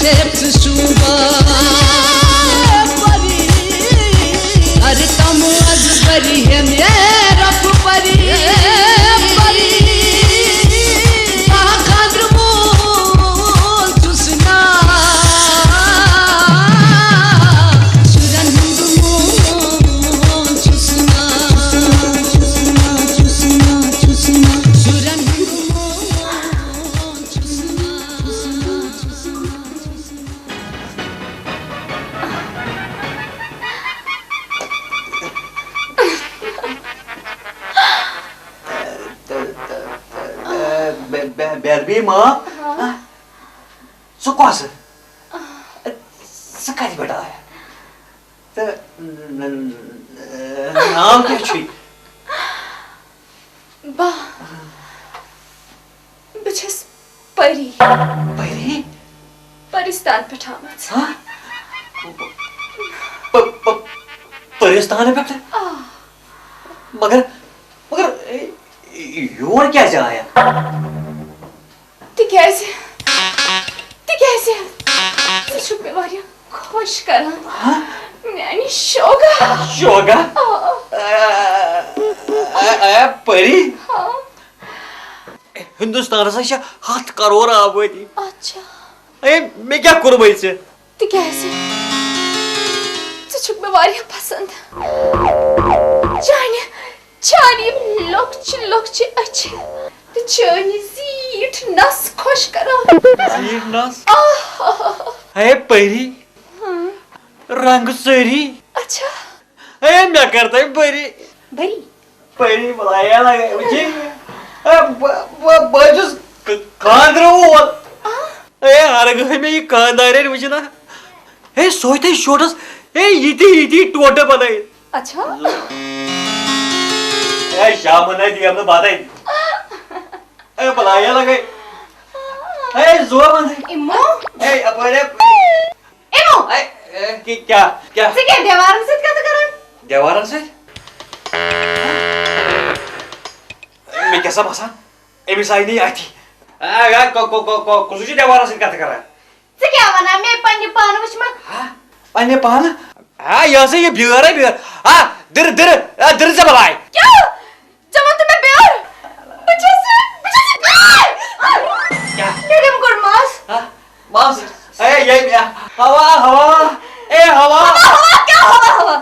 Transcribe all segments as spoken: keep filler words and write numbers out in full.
ژٕ چھُکھ پری۔ ارے تِم از پری ہے میرا پری۔ پری۔ آ خانٛدرٕ وول چھُس نا۔ شُرٮ۪ن ہُنٛد مول چھُس نا۔ شُرٮ۪ن ہُنٛد مول چھُس نا۔ بے-، بے-، بیربی ماں، ہاں؟ ژٕ کۄس؟ ژٕ کتہِ پٮ۪ٹھ آیکھ؟ تہٕ ناو کیٛاہ چھُے؟ بہٕ، بہٕ چھَس پری۔ پری؟ پرستان پٮ۪ٹھ آمٕژ۔ ہا؟ پ-، پ-، پرستان پٮ۪ٹھ؟ آ۔ مگر، مگر، اے، یور کیٛازِ آیکھ؟ تِکیٛازِ، تِکیٛازِ ژٕ چھُکھ مےٚ واریاہ خۄش کران۔ ہا؟ میٛانہِ شوگا۔ شوگا؟ آ۔ اے، اے، اے، پری۔ ہا۔ ہندوستانس ہا چھِ ہتھ کرور آبٲدی۔ اچھا۔ اے، مےٚ کیٛاہ کوٚرمَے ژےٚ؟ تِکیٛازِ ژٕ چھُکھ مےٚ واریاہ پسنٛد۔ چانہِ، چانہِ یِم لۄکچہِ لۄکچہِ أچھِ تہٕ چٲنۍ زیٖٹھ نس خۄش کران۔ زیٖٹھ نس؟ آہ۔ ہے پری، ہاں۔ رنگ سٲری۔ اچھا۔ ہے، مےٚ کر تۄہہِ بٔری۔ بٔری؟ پری بلایا لگے، وٕچھے۔ اے، بہٕ، بہٕ، بہٕ چھُس ک-، خانٛدرٕ وول۔ آ۔ اے، ہرگاہ مےٚ یہِ خانٛدارٮ۪ن وٕچھ نا، اے، سوے تھے شوٹس، اے، یہِ تہِ، یہِ تہِ ٹوٹہٕ بنٲیِتھ۔ اچھا۔ اے، شامن ہے دِیم نہٕ بتہٕ۔ اے، بلایا لگے۔ اے، زور منٛزٕے۔ یِمو؟ اے، اپٲرۍ ہے۔ یِمو؟ اے، اے، کہِ-، کیٛاہ، کیٛاہ؟ ژٕ کیٛاہ دیوارن سۭتۍ کتھٕ کران؟ دیوارن سۭتۍ؟ مےٚ کیٛاہ سا باسان؟ أمِس آیہِ نہٕ یہِ اَتھِ۔ آ، آ، کو-، کو-، کو-، کو-، کُس چھُ دیوارَس سۭتۍ کَتھٕ کران؟ ژٕ کیٛاہ وَنان؟ مےٚ پنٛنہِ پانہٕ وٕچھمَکھ۔ ہا؟ پنٛنہِ پانہٕ؟ ہا، یہِ ہسا یہِ بیٛٲر ہے بیٛٲر۔ ہا، دِرٕ، دِرٕ، آ، دِرٕ ژےٚ بَلاے۔ کیٛاہ؟ ژےٚ ووٚن تہٕ مےٚ بیٛٲر؟ بہٕ چھَس، بہٕ چھَس، آے! کیٛاہ؟ مےٚ دِم گۄڈٕ ماز۔ ہا؟ ماز؟ اے، یے، ہوا، ہوا، اے، ہوا۔ ہوا، ہوا، کیٛاہ ہوا، ہوا؟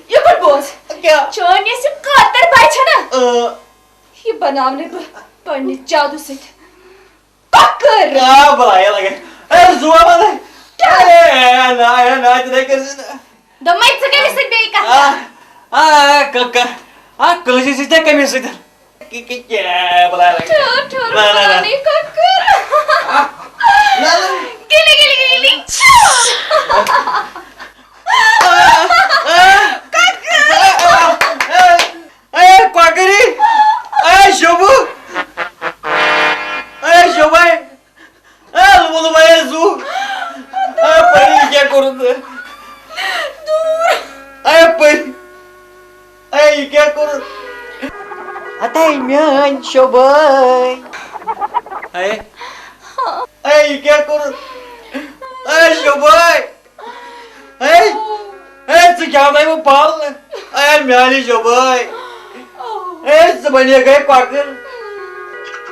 یہِ گۄڈٕ بوز۔ کیٛاہ؟ چٲنۍ یۄس یہِ کاتٕر باے چھےٚ نا؟ اۭں۔ یہِ بناونہٕ بہٕ پننہِ جادوٗ سۭتۍ کۄکٕر۔ آ، بلایا لگے۔ اے، زُوا بلاے۔ کیٛاہ؟ اے، اے، نہ، اے، نہ، تہِ نَے کٔرۍ زِ نہٕ۔ دوٚپمَے، ژٕ کٔمِس سۭتۍ بیٚیہِ کَتھ آ، کران؟ آ، ک-، ک-، آ، کٲنٛسہِ سۭتۍ تہِ کٔمِس سۭتۍ؟ کہِ، کہِ، کیٛاہ بلایا لگے؟ ٹھٔہر، ٹھٔہر، نہ، نہ، نہ۔ بلاے کۄکٕر۔ آ، نہ، نہ۔ گِلی، گِلی، گِلی، گِلی۔ آ، آ، کۄکٕر۔ آ، آ، آ۔ A کۄکری! A Shobo! A شوبے! A لُبو لُبے زو! اے پری کیا کوٚرُتھ؟ اے پری! اے یہِ کیا کوٚرُتھ؟ ہتے میٲنۍ شوبے! اے، اے یہِ کیا کوٚرُتھ؟ اے شوبے! ہے، ہے، ژٕ کیٛاہ وَنَے وۄنۍ پَل؟ ہے، میٛانہِ جوبٲے۔ ہے، ژٕ بَنے گٔے کۄکٕر۔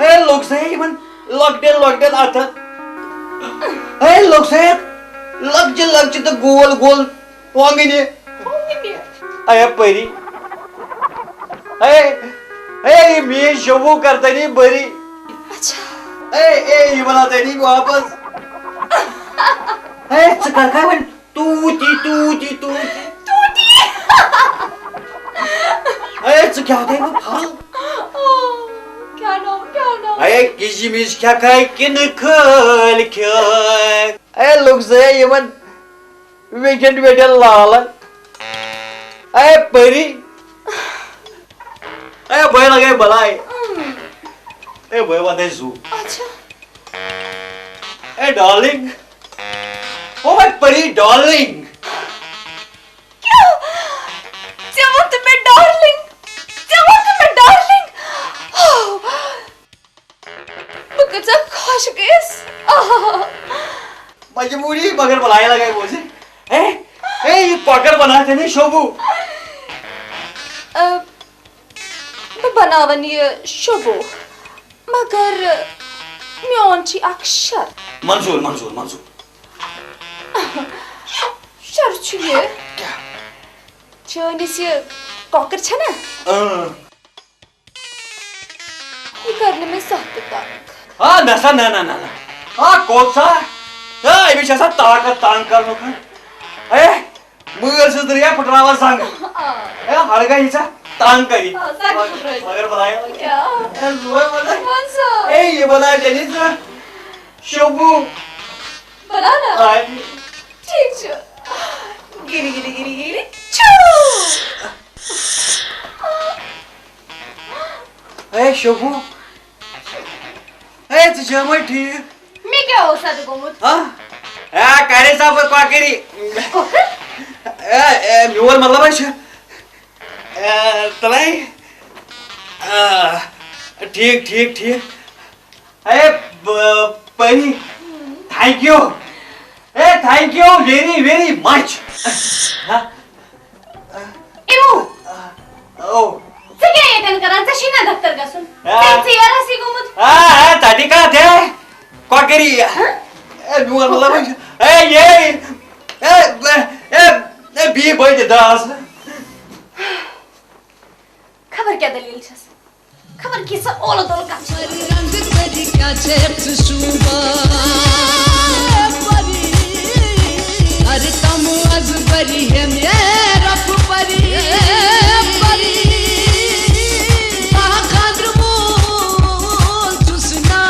ہے، لوٚگ سا یِمَن لۄکٹٮ۪ن لۄکٹٮ۪ن اَتھَن۔ ہے، لوٚگ سا یَتھ لۄکچہِ لۄکچہِ تہٕ گول گول ٹۄنٛگنہِ۔ اے پری۔ اے، اے، یہِ میٛٲنۍ جوبو کر تَنی بٔری۔ اچھا۔ اے، اے، یہِ وَنا تَنی واپَس۔ اے، ژٕ کر کھا وۄنۍ توٗتی، توٗتی، توٗتی۔ توٗتی۔ اے، ژٕ کیٛاہ وَنَے وۄنۍ پھَل؟ او، کیٛاہ ناو، کیٛاہ ناو؟ اے، کِجہِ مِج کھٮ۪کھَے کِنہٕ کھٲلۍ کھٮ۪کھ؟ اے، لوٚگ سا یِمَن ویٹن ویٹن لالن۔ اے پری۔ اے بھائی لگے بلائی۔ اے بھائی وَنے زُو۔ اچھا۔ اے ڈارلنگ۔ او مائی پری ڈارلنگ۔ کیٛاہ؟ ژےٚ ووٚنتھ مےٚ ڈارلنگ؟ ژےٚ ووٚنتھ مےٚ ڈارلنگ؟ او، بہٕ کۭژاہ خۄش گٔیَس۔ آہا۔ مجبوری مگر بلایا لگائی بوزی. اے، اے، یہ کۄکر بناتے نہیں شوبو. ا، بہٕ بناون یہِ شوبو، مگر میون چھُ اکھ شرط. منظور، منظور، منظور. شرط چھُ یہِ، چٲنِس یہِ کۄکر چھےٚ نا، اۭں. یہِ کر نہٕ مےٚ زانٛہہ تہِ تنگ. آ، نہ سا، نہ، نہ، نہ، نہ. آ، کوٚت سا؟ آ، أمِس چھِ آسان طاقت تنگ کرنُک. اے، مٲل سٕنٛز دٔریا پھٕٹراوان زنٛگ. اے، ہرگاہ یہِ ژےٚ تنگ کری. آ، زنٛگ پھٕٹرٲوِتھ. مگر بلایا. کیٛاہ؟ اے، زوے بلایا. وَن سا. اے، یہِ بلایا تیٚلہِ ژٕ شوبو. بنانا؟ آ، ٹھیٖک چھُ. گِری گِری گِری گِری. چھو. اے شوبو، اے ژٕ چھےٚ وۄنۍ ٹھیٖک؟ مےٚ کیٛاہ اوس اَتھ گوٚمُت؟ ہا؟ اے کَرے سا بہٕ کۄکری. کۄکر؟ اے، اے، میون مطلب حظ چھُ، اے، تَلے. آ، ٹھیٖک، ٹھیٖک، ٹھیٖک. اے، ب-، پری، thank you. اے، thank you very, very much. ہا؟ اِمو، او. ژٕ کیٛاہ ییٚتٮ۪ن کران؟ ژےٚ چھُے نا دفتر گژھُن؟ آ. ژےٚ ژیر آسی گوٚمُت. آ، آ، تَتہِ کَتھ ہے؟ کۄکری. اے، میون مطلب حظ چھُ، اے، یے. اے، اے، اے، اے، بی بٔتۍ دراس. خبر کیٛاہ دٔلیٖل چھَس۔ خبر کیٛاہ سۄ اولہٕ دولہٕ کَتھ چھِ۔ پری رنگ پری کیا چھے افسوس۔ پری۔ ارے تم از پری ہے میرا پری۔ پری۔ آ خاطر مول چھُس نا۔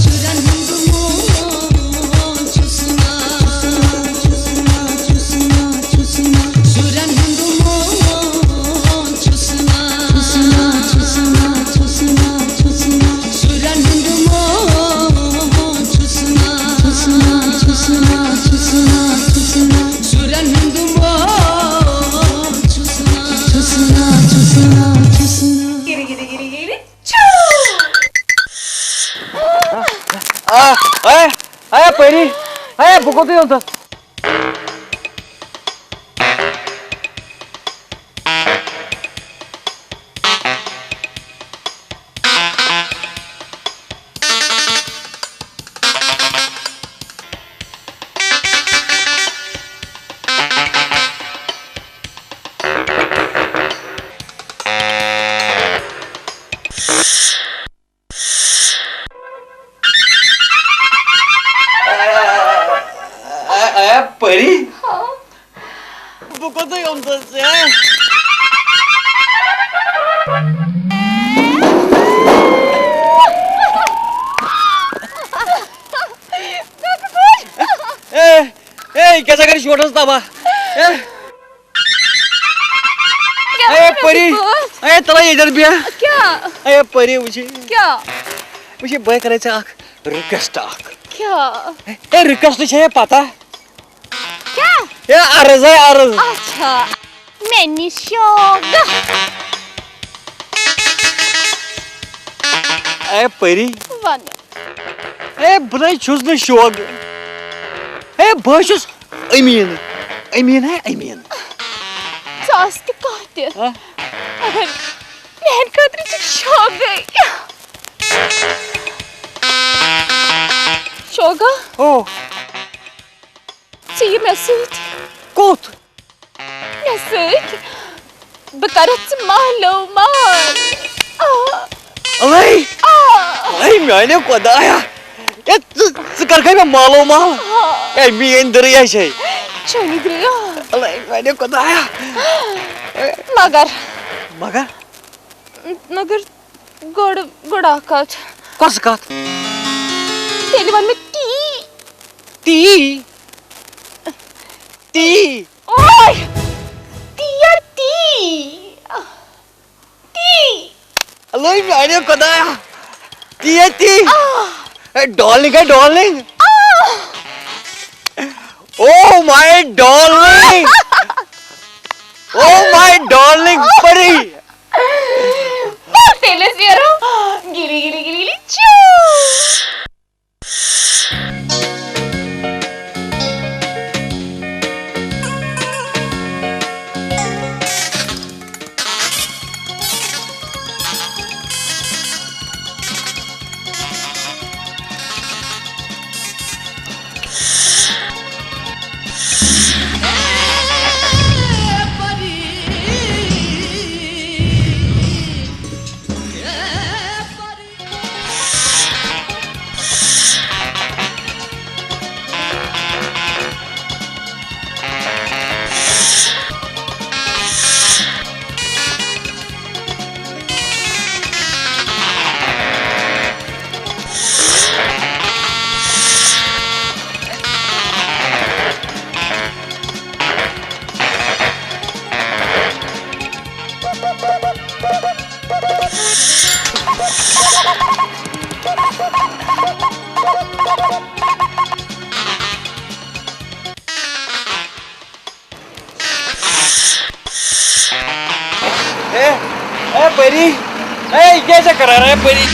شُرٮ۪ن ہُنٛد مول چھُس نا۔ شُرٮ۪ن ہُنٛد مول چھُس نا۔ شُرٮ۪ن ہُنٛد مول چھُس نا۔ شُرٮ۪ن ہُنٛد مول چھُس نا۔ گِرِ، گِرِ، گِرِ، گِرِ، چھو۔ آ، اے، اے، پری، اے، بہٕ کوٚتٕے اوٚنتَتھ؟ اے، اے، پری۔ بہٕ کوٚتٕے آمُت ژےٚ؟ اے، اے، یہِ کیٛاہ سا کَرِ شوٹَس تباہ؟ اے۔ اے پری، اے تَلے ییٚتٮ۪ن بیٚہہ۔ کیٛاہ؟ اے پری وٕچھِ۔ کیٛاہ؟ وٕچھِ، بہٕ کَرے ژےٚ اَکھ request اَکھ۔ کیٛاہ؟ اے request چھےٚ پَتہ؟ کیٛاہ؟ اے عرض، اے عرض۔ اچھا، مےٚ نِش شوگہٕ۔ اے پری۔ وَنہٕ۔ اے بہٕ نَے چھُس نہٕ شوگہٕ۔ اے بہٕ حظ چھُس أمیٖن۔ أمیٖن ہے أمیٖن۔ ژٕ آس تہِ کانٛہہ تہِ۔ ہا؟ مگر میٛانہِ خٲطرٕ چھُ شوگہٕ۔ شوگہٕ؟ او۔ ژٕ یہِ مےٚ سۭتۍ۔ کوٚت؟ مےٚ سۭتۍ۔ بہٕ کرٕ ژٕ مالو مال۔ آ۔ اَلے! آ۔ اَلے میٛانہِ خۄدایا! اے، ژٕ، ژٕ کر کھے مےٚ مالو مال؟ آ۔ اے، میٛٲنۍ دٕریا چھے۔ چٲنی دٕریا۔ اَلے میٛانہِ خۄدایا! مگر۔ مگر؟ مگر گۄڈٕ، گۄڈٕ اکھ کتھ۔ کۄس کتھ؟ تیٚلہِ وَن مےٚ تی۔ تی؟ تی؟ اوے! تی یار، تی۔ تی۔ اَلے میٛانہِ خۄدایا! تی ہے تی۔ آ۔ اے، darling ہے darling۔ آ۔ Oh my darling! Oh my darling پری! بس تیٚلہِ ٲسۍ نیرو۔ گِلی، گِلی، گِلی، گِلی، چوٗ۔ پری، اے، یہِ کیٛاہ چھےٚ کران، اے پری؟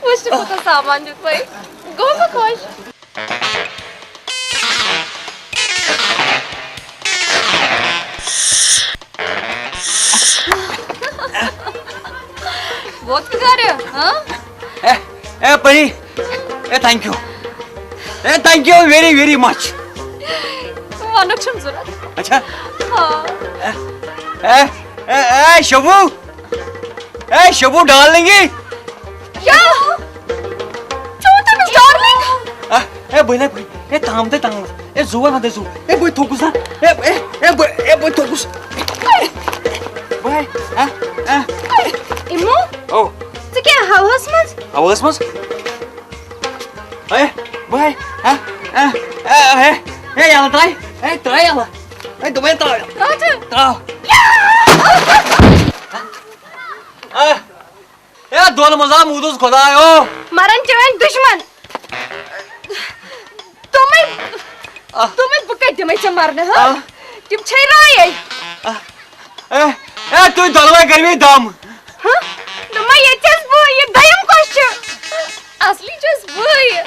وٕچھ، کوٗتاہ سامان دیُت وۄنۍ۔ گوٚو نہٕ خۄش؟ ووت گرٕ، ہاں؟ اے، اے، پری، اے، thank you۔ اے، thank you very, very much۔ وَنُک چھُنہٕ ضوٚرَتھ۔ اچھا۔ ہاں۔ اے، اے، اے، اے، شبو۔ اے، شبو ڈارلنگی۔ کیٛاہ؟ ژٕ ووٚن تٔمِس ڈارلنگ؟ آ، اے، بٔلۍ، بٔلۍ۔ اے، تام دے، تام۔ اے، زُو وَن دے، زُو۔ اے، بٔلۍ تھوٚکُس نا۔ اے، اے، اے، بٔلۍ، اے، بٔلۍ تھوٚکُس۔ بٔلۍ، آ، آ۔ اِمو؟ او۔ ژٕ کیٛاہ ہوہَس منٛز؟ ہوہَس منٛز؟ اے، بٔلۍ، آ، آ، آ، اے، اے، یَلہٕ ترٛاے۔ اے، ترٛاے یَلہٕ۔ اے، دوٚپمَے ترٛاو یَلہٕ۔ کَتھ؟ ترٛاو۔ آ۔ اے، دۄن منٛز آ موٗدُس خۄدایو۔ مرن چٲنۍ دُشمن۔ تِمے، آ۔ تِمے بہٕ کتہِ دِمے ژےٚ مرنہٕ، ہا؟ آ۔ تِم چھے رایے۔ آ۔ اے، اے، تُہۍ دۄنوے کٔرِو دم۔ ہا؟ دوٚپمَے ییٚتہِ چھَس بہٕ، یہِ دٔیِم کۄس چھِ؟ اصلی چھَس بٕے۔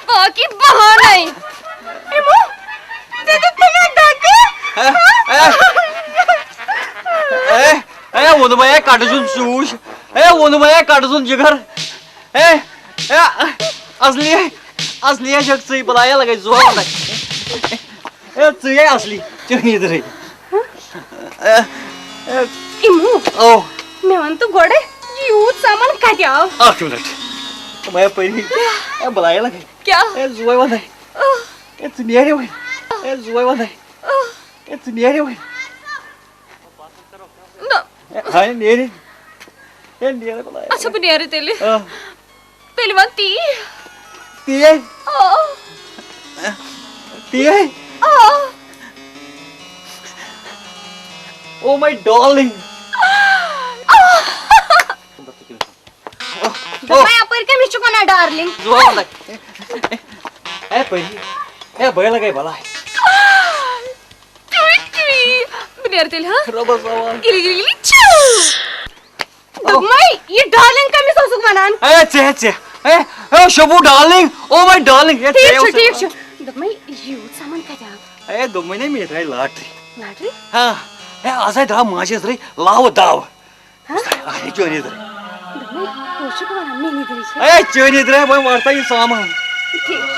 باقی بہانَے۔ یِمو دِتُکھ نہٕ مےٚ دَکہٕ۔ اے، اے۔ اے، اے، ووٚنمَے، اے، کَٹہٕ سُنٛد شوٗش۔ اے، ووٚنمَے، اے، کَٹہٕ سُنٛد جِگر۔ اے، اے، اصلی، اصلی ہے چھَکھ ژٕے، بلایا لگے زور لگے۔ اے، ژٕے ہے اصلی، چٲنی درٕے۔ A, A. اِمو۔ او۔ مےٚ وَن تہٕ گۄڈٕ، یہِ یوٗت سامان کَتہِ آو؟ اَکھ مِنٹ۔ مےٚ پٔری۔ اے، بلایا لگے۔ کیٛاہ؟ اے، زُوے وَنَے۔ اے، ژٕ نیرِ وۄنۍ۔ اے، زُوے وَنَے۔ اے، ژٕ نیرِ وۄنۍ۔ نہ۔ اے، ہاے، نیرِ۔ اے، نیرِ بلایا۔ اچھا، بہٕ نیرٕ تیٚلہِ۔ آ۔ تیٚلہِ وَن تی۔ تی ہے؟ آ۔ تی ہے؟ آ۔ Oh my darling۔ آ۔ دوٚپمَے اَپٲرۍ کٔمِس چھُکھ وَنان ڈارلِنٛگ؟ زُوَے وَنَے۔ اے پٔری، اے بٔے لَگے بَلاے۔ ٹُوِی ٹُوِی۔ بہٕ نیرٕ تیٚلہِ، ہاں؟ رۄبَس حوالہٕ۔ گِلی گِلی گِلی چھِو۔ دوٚپمَے، یہِ ڈارلِنٛگ کٔمِس اوسُکھ وَنان؟ اے ژےٚ، ژےٚ۔ اے، اے Shabbo darling, oh my darling، اے ٹھیٖک ژےٚ چھُ، اوسُکھ ٹھیٖک وَنان۔ چھُ۔ دوٚپمَے، یوٗت سامان کَتہِ آو؟ اے دوٚپمَے نا، مےٚ درٛاے لاٹری۔ لاٹری؟ ہاں۔ اے آز ہے درٛاو ماجہِ درٛاے لاوٕ داوٕ۔ ہاں؟ اے چٲنی درٛاے۔ دوٚپمَے، کُس چھُکھ وَنان؟ مےٚ نِش درٛاے چھِ۔ اے چٲنی درٛاے، وۄنۍ وَٹ سا یہِ سامان۔ ٹھیٖک چھُ۔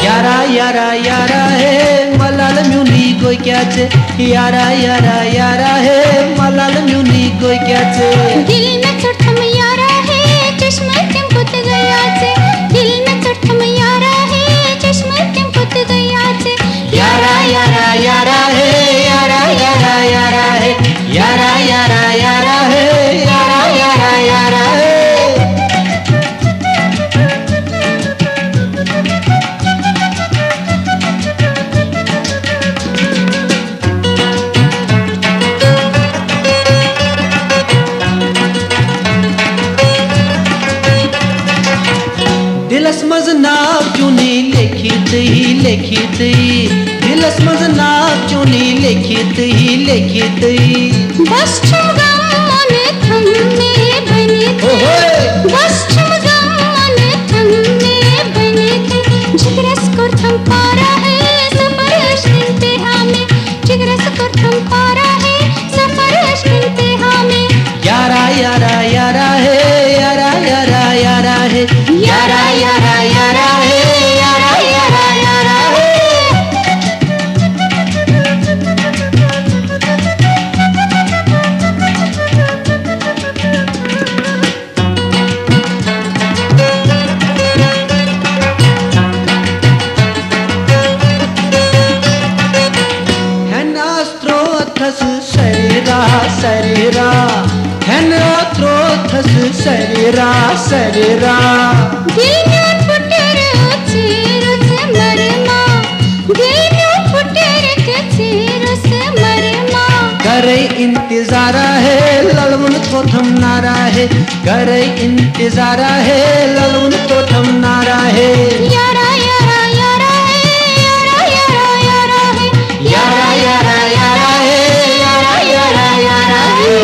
یارا یارا یارا ہے، ملال میونی گوٚو کیٛاہ ژےٚ؟ یارا یارا یارا ہے، ملال میونی گوٚو کیٛاہ ژےٚ؟ دِل مےٚ ژوٚٹھُم یارا ہے، چشمہٕ تِم کوٚت گٔیا ژےٚ؟ دِل مےٚ ژوٚٹھُم یارا ہے، چشمہٕ تِم کوٚت گٔیا ژےٚ؟ یارا یارا یارا ہے، یارا یارا یارا ہے، یارا یارا یارا ہے، یارا یارا یارا ہے۔ دِلس منٛز ناو چونُے لیکھِتٕے، لیکھِتٕے۔ دِلس منٛز ناو چونُے لیکھِتٕے، لیکھِتٕے۔ بس چھُم غم منتھم مے بٔنِتھ۔ اوہوے۔ بس چھُم غم منتھم مے بٔنِتھ۔ جگرس کوٚرتھم پارہ ہے، سفر عشقن پہ ہا مے۔ جگرس کوٚرتھم پارہ ہے، سفر عشقن پہ ہا مے۔ یارا یارا یارا ہے، یارا یارا یارا۔ سریرا، ہٮ۪نہٕ تروتھس سریرا، سریرا۔ دِل میون پھُٹر ژیٖرُس مرما، دِل میون پھُٹر ژیٖرُس مرما۔ کرے انتظارا ہے، للوُن تھوتھم نارا ہے، کرے انتظارا ہے، للوُن تھوتھم نارا ہے۔ یارا، یارا، یارا ہے، یارا، یارا، یارا ہے۔ یارا، یارا، یارا ہے، یارا، یارا، یارا ہے۔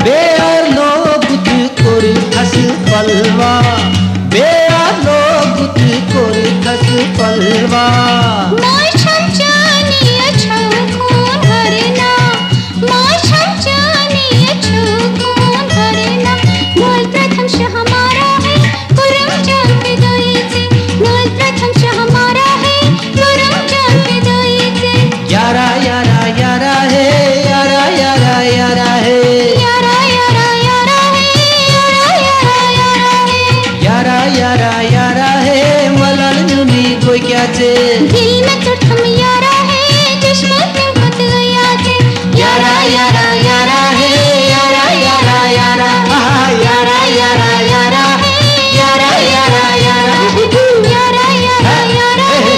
بیار لوگُت کوٚر کھس پلوا، بیار لوگُت کوٚر کھس پلوا۔ موج چھم چانی اچھو خون ہرنا، موج چھم چانی اچھو خون ہرنا۔ مول پرتھم شہ ہمارا ہے، کرم جان فدائی ژے۔ مول پرتھم شہ ہمارا ہے، کرم جان فدائی ژے۔ یارا، یارا، یارا ہے، یارا، یارا، یارا ہے۔ یارا، یارا، یارا ہے، یارا، یارا، یارا ہے۔ یارا، یارا، یارا ہے، ملال میونی گوٚو کیٛاہ ژےٚ؟ دِل مےٚ ژوٚٹھُم یارا ہے، چشمہٕ تَمہِ پتہٕ گٔیا ژےٚ۔ یارا، یارا، یارا ہے، یارا، یارا، یارا۔ آہا، یارا، یارا، یارا ہے، یارا، یارا، یارا۔ یارا، یارا، یارا ہے، یارا، یارا، یارا ہے۔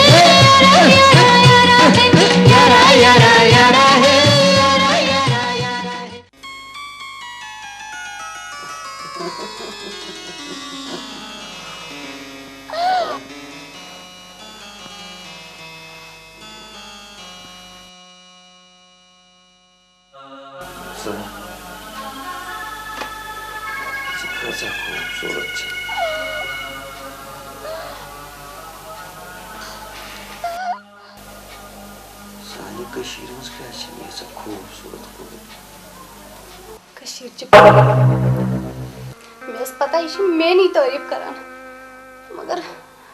یارا، یارا، یارا ہے، یارا، یارا، یارا ہے۔ ژٕ، ژٕ کۭژاہ خوٗبصوٗرت چھےٚ۔ سانہِ کٔشیٖرِ منٛز کیٛازِ چھِ ییٖژاہ خوٗبصوٗرت کوٗر؟ کٔشیٖر چھِ پاگل۔ مےٚ ٲس پتہ یہِ چھِ میٛٲنی تعریٖف کران، مگر،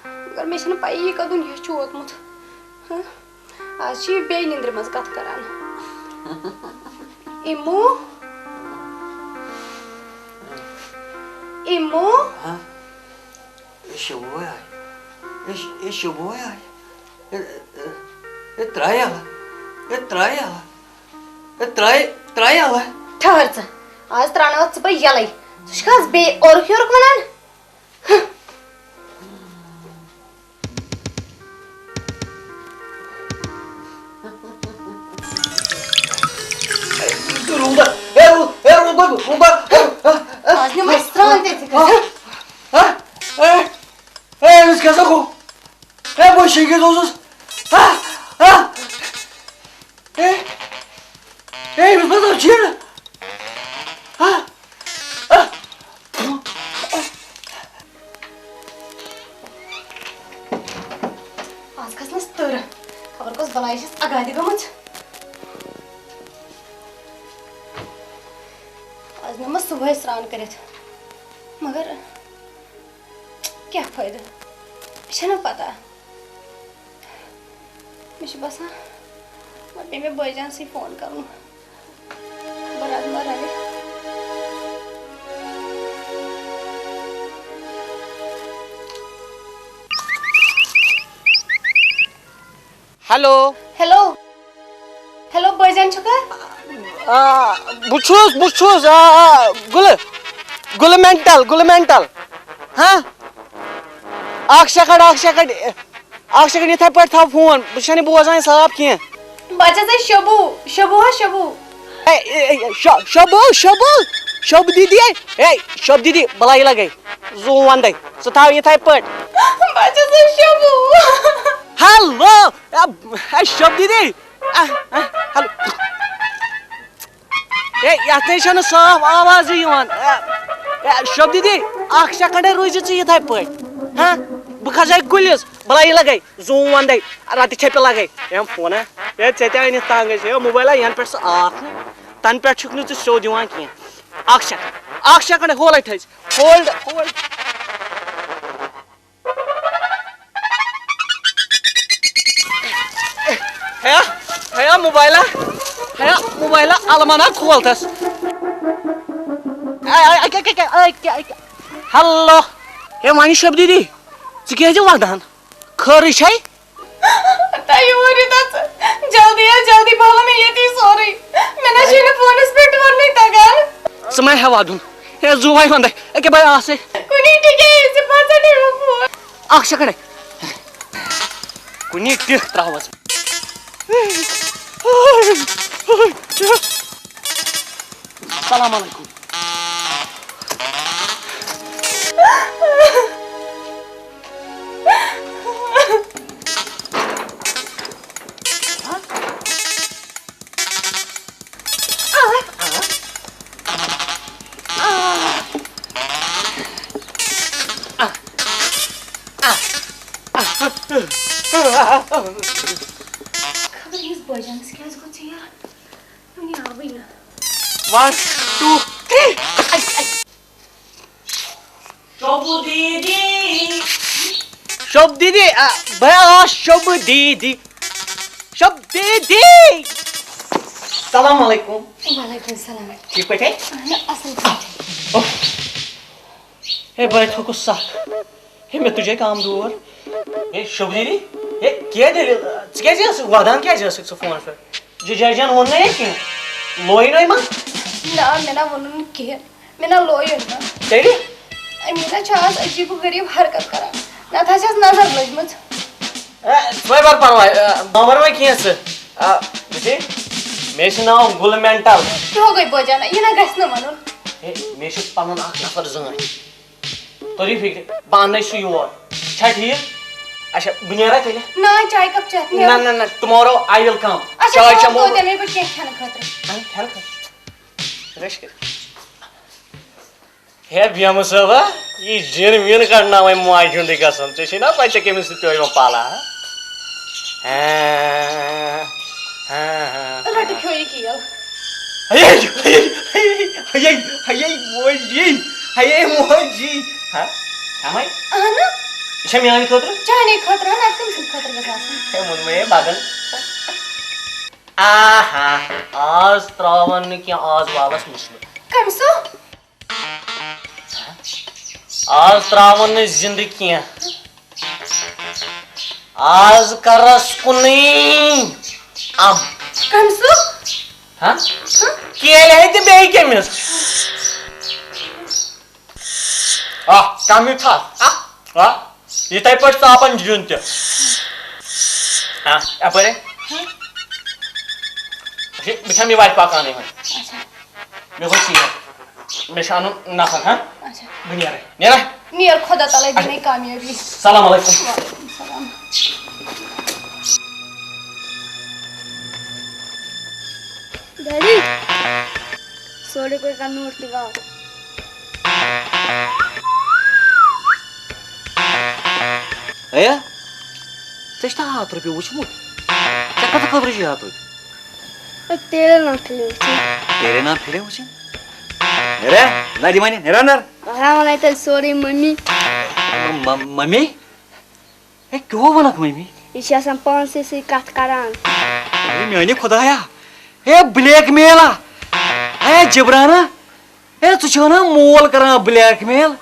مگر مےٚ چھَنہٕ پَیی یہِ کَتھ دُنیا چھُ ووتمُت۔ ہہ؟ آز چھِ یہِ بیٚیہِ نیٚنٛدرِ منٛز کَتھ کران۔ اِمو، اِمو۔ ہہ؟ اے شوبوے آے۔ اے ش-، اے شوبوے آے۔ اے، اے، اے ترٛایہ۔ اے ترٛایہ۔ اے ترٛایہ، ترٛایہ۔ ٹھٔہر ژٕ۔ آز ترٛاوناوتھ ژٕ بہٕ یَلَے۔ ژٕ چھُکھ آز بیٚیہِ اورُک یورُک وَنان؟ روٗدا، اے روٗ-، اے روٗدا، روٗدا، اے، اے، اے۔ آز نِمَے سرٛان تہِ ژٕ کٔرِتھ۔ ہہ؟ اے، اے، أمِس کیٛاہ سا گوٚو؟ اے، بہٕ شیٚنٛگِتھ اوسُس۔ ہہ؟ ہہ؟ اے، اے، أمِس ما درٛاو چیٖرٕ؟ ہہ؟ ہہ؟ آز کھٔژ نَس تٕر۔ خبر کۄس بَلاے چھَس اَگادِ گٔمٕژ۔ آز نِمَس صُبحٲے سرٛان کٔرِتھ۔ مگر کیٛاہ فٲیدٕ؟ مےٚ چھَنہٕ پَتہ۔ مےٚ چھُ باسان، وۄنۍ پیٚیہِ مےٚ بٲے جان سٕے فون کَرُن۔ خبر اَتھ ما رَلہِ۔ ہیلو۔ ہیلو۔ ہیلو، بٲے جان چھُکھا؟ آ، بہٕ چھُس، بہٕ چھُس، آ، آ، گُلہٕ، گُلہٕ مینٹل، گُلہٕ مینٹل۔ ہاں؟ اکھ سیکنڈ، اکھ سیکنڈ، اکھ سیکنڈ، یِتھے پٲٹھۍ تھاو فون، بہٕ چھُس نہٕ بوزان صاف کینٛہہ۔ بہٕ چھَس ہے شبو، شبو ہا شبو۔ اے، اے، اے، ش-، شبو، شبو، شب دیدی، اے، اے، شب دیدی، بلاے لگے، زوٗ وندے، ژٕ تھاو یِتھے پٲٹھۍ۔ بہٕ چھَس ہے شبو۔ ہیلو، اے، اے، شب دیدی، اے، اے، ہیلو۔ ہے، یتھ نے چھنہٕ صاف آوازٕے یِوان۔ ہے، ہے، شب دیدی، اکھ سیکنڈے روٗزِ ژٕ یِتھے پٲٹھۍ۔ ہاں؟ بہٕ کھسے کُلِس، بلاے لگے، زوٗ وندے، رتہٕ چھپہِ لگے۔ ہے، فونا، ہے، ژےٚ تہِ أنِتھ تنگ أسۍ۔ ہے، موبایلا، ینہٕ پٮ۪ٹھ ژٕ آکھ نہ، تنہٕ پٮ۪ٹھ چھُکھ نہٕ ژٕ سیوٚد یِوان کینٛہہ۔ اکھ سیکنڈ، اکھ سیکنڈ، ہولے تھٲیزِ، ہولڈ، ہولڈ۔ ہے، ہے موبایلا۔ ہے، موبایلہ المانا کھول تس۔ اے، اے، اکہِ، اکہِ، اکہِ، اکہِ، اکہِ۔ ہیلو۔ ہے، وانی شب دیدی، ژٕ کیازِ ودان؟ خٲرٕے چھے؟ تۄہہِ یور یہِ تَتھ جلدی یا جلدی، بہٕ ہاوٕ مےٚ ییٚتی سورُے۔ مےٚ نہ چھُے نہٕ فونَس پٮ۪ٹھ وَننُے تَگان۔ ژٕ ما ہٮ۪وان دُن؟ ہے، زُوے وَندَے۔ أکیٛاہ بَے آسَے۔ کُنی ٹِکے یی ژےٚ پَتہٕ نیوٗ فون۔ اَکھ سیکنڈ۔ کُنی ٹِک ترٛاوَس۔ السلام علیکم۔ خبر یُس بٲجانَس کیٛازِ گوٚو ژیر؟ وٕنہِ آوٕے نہٕ۔ One, two, three. شوبو دیدی۔ شوب دیدی، آ، بہٕ آس شوب دیدی۔ شوب دیدی۔ السلام علیکم۔ وعلیکم السلام۔ ٹھیٖک پٲٹھۍ؟ اہن، اصل پٲٹھۍ۔ ہے، بہٕ ہے تھوٚکُس سخ۔ ہے، مےٚ تُجے کامہِ دور۔ ہے، شوب دیدی، ہے، کیٛاہ دٔلیٖل؟ ژٕ کیٛازِ ٲسٕکھ وَدان، کیٛازِ ٲسٕکھ ژٕ فونَس پٮ۪ٹھ؟ ججا جان ووٚن نہ یہِ کینٛہہ؟ لویہِ نَے ما؟ نہ، مےٚ نہ ووٚنُن کِہیٖنۍ۔ مےٚ نہ لویُن نہٕ۔ تیٚلہِ؟ أمِس نہ چھِ آز عجیٖب و غریٖب حرکت کران۔ نتہٕ آسٮ۪س نظر لٔجمٕژ۔ اے، ژٕ مہ بر پرواے، اے، مہ بر وۄنۍ کینٛہہ ژٕ۔ آ، وٕچھے، مےٚ چھُ ناو گُل مینٹل۔ تہِ ہو گٔے بٲجان، یہِ نہ گژھِ نہٕ وَنُن۔ ہے، مےٚ چھُ پنُن اکھ نفر زٲنۍ۔ توٚرُے فِکرِ، بہٕ اَنَے سُہ یور۔ چھا ٹھیٖک؟ اچھا، بہٕ نیرا تیٚلہِ؟ نہ، چاے کپ چٮ۪تھ نہ، نیرو۔ نہ، نہ، tomorrow I will come۔ اچھا، چاے بہٕ چٮ۪مو وَنہو بہٕ۔ تیٚلے بہٕ کینٛہہ کھٮ۪نہٕ خٲطرٕ۔ اَہَن، کھٮ۪نہٕ خٲطرٕ۔ رٔش کٔرِتھ۔ ہے بیمہٕ صٲبا، یہِ جِن وِن کڑناوے ماجہِ ہُنٛدُے قسم۔ ژےٚ چھے نا پَے ژےٚ کٔمِس سۭتۍ پیوٚو یِمَن پالا، ہا؟ ہا، ہا، ہا، ہا۔ رَٹہٕ کھیوٚو یہِ کیل۔ ہَیے، ہَیے، ہَیے، ہَیے، ہَیے موجی، ہَیے موجی۔ ہا؟ کھٮ۪مَے؟ اَہَنہٕ۔ یہِ چھا میٛانہِ خٲطرٕ؟ چانے خٲطرٕ، اَہَن، اَدٕ کٔمۍ سٕنٛدِ خٲطرٕ گژھِ آسٕنۍ؟ ہے، ووٚنمَے ہے بدل۔ آہا، آز ترٛاوَن نہٕ کینٛہہ، آز والَس مُشکِل۔ کٔمۍ سُہ؟ آز ترٛاوَن نہٕ زِندٕ کینٛہہ۔ آز کَرَس کُنُے اَم۔ کٔمۍ سُہ؟ ہا؟ ہا؟ کیلہِ ہے تہِ بیٚیہِ کٔمِس؟ آ، کَم یہِ تھَس۔ آ، آ، یِتھَے پٲٹھۍ ژاپَن جیُن تہِ۔ آ، یَپٲرۍ ہے۔ اچھا، بہٕ کھٮ۪مہٕ یہِ وَتہِ پَکانٕے وۄنۍ۔ اچھا۔ مےٚ گوٚو ژیر۔ مےٚ چھُ اَنُن نفر، ہا؟ اچھا۔ بہٕ نیرے۔ نیرا؟ نیر خۄدا تعالیٰ دِنَے کامیٲبی۔ السلام علیکم۔ وعلیکم السلام۔ ڈیڈی، سورُے کوٚر کنوٗر تہِ گاو۔ ایا، ژےٚ چھُتھا ہَتھ رۄپیہِ وُچھمُت؟ ژےٚ کَتھ خٲطرٕ چھُے ہَتھ رۄپیہِ؟ ہے، تیرے نام فِلم وٕچھِنۍ۔ تیرے نام فِلم وٕچھِنۍ؟ نیرا، نہ دِ وۄنۍ، نیرا نر۔ بہٕ ہا وَنَے تیٚلہِ سورُے مٔمی۔ م-، م-، مٔمی؟ ہے، کیٛاہ ووٚنکھ مٔمی؟ یہِ چھِ آسان پانسٕے سۭتۍ کَتھ کَران۔ ہے، میٛانہِ خۄدایا، ہے، blackmail ہا؟ ہے، جبرانا؟ ہے، ژٕ چھُکھ نا مول کران blackmail؟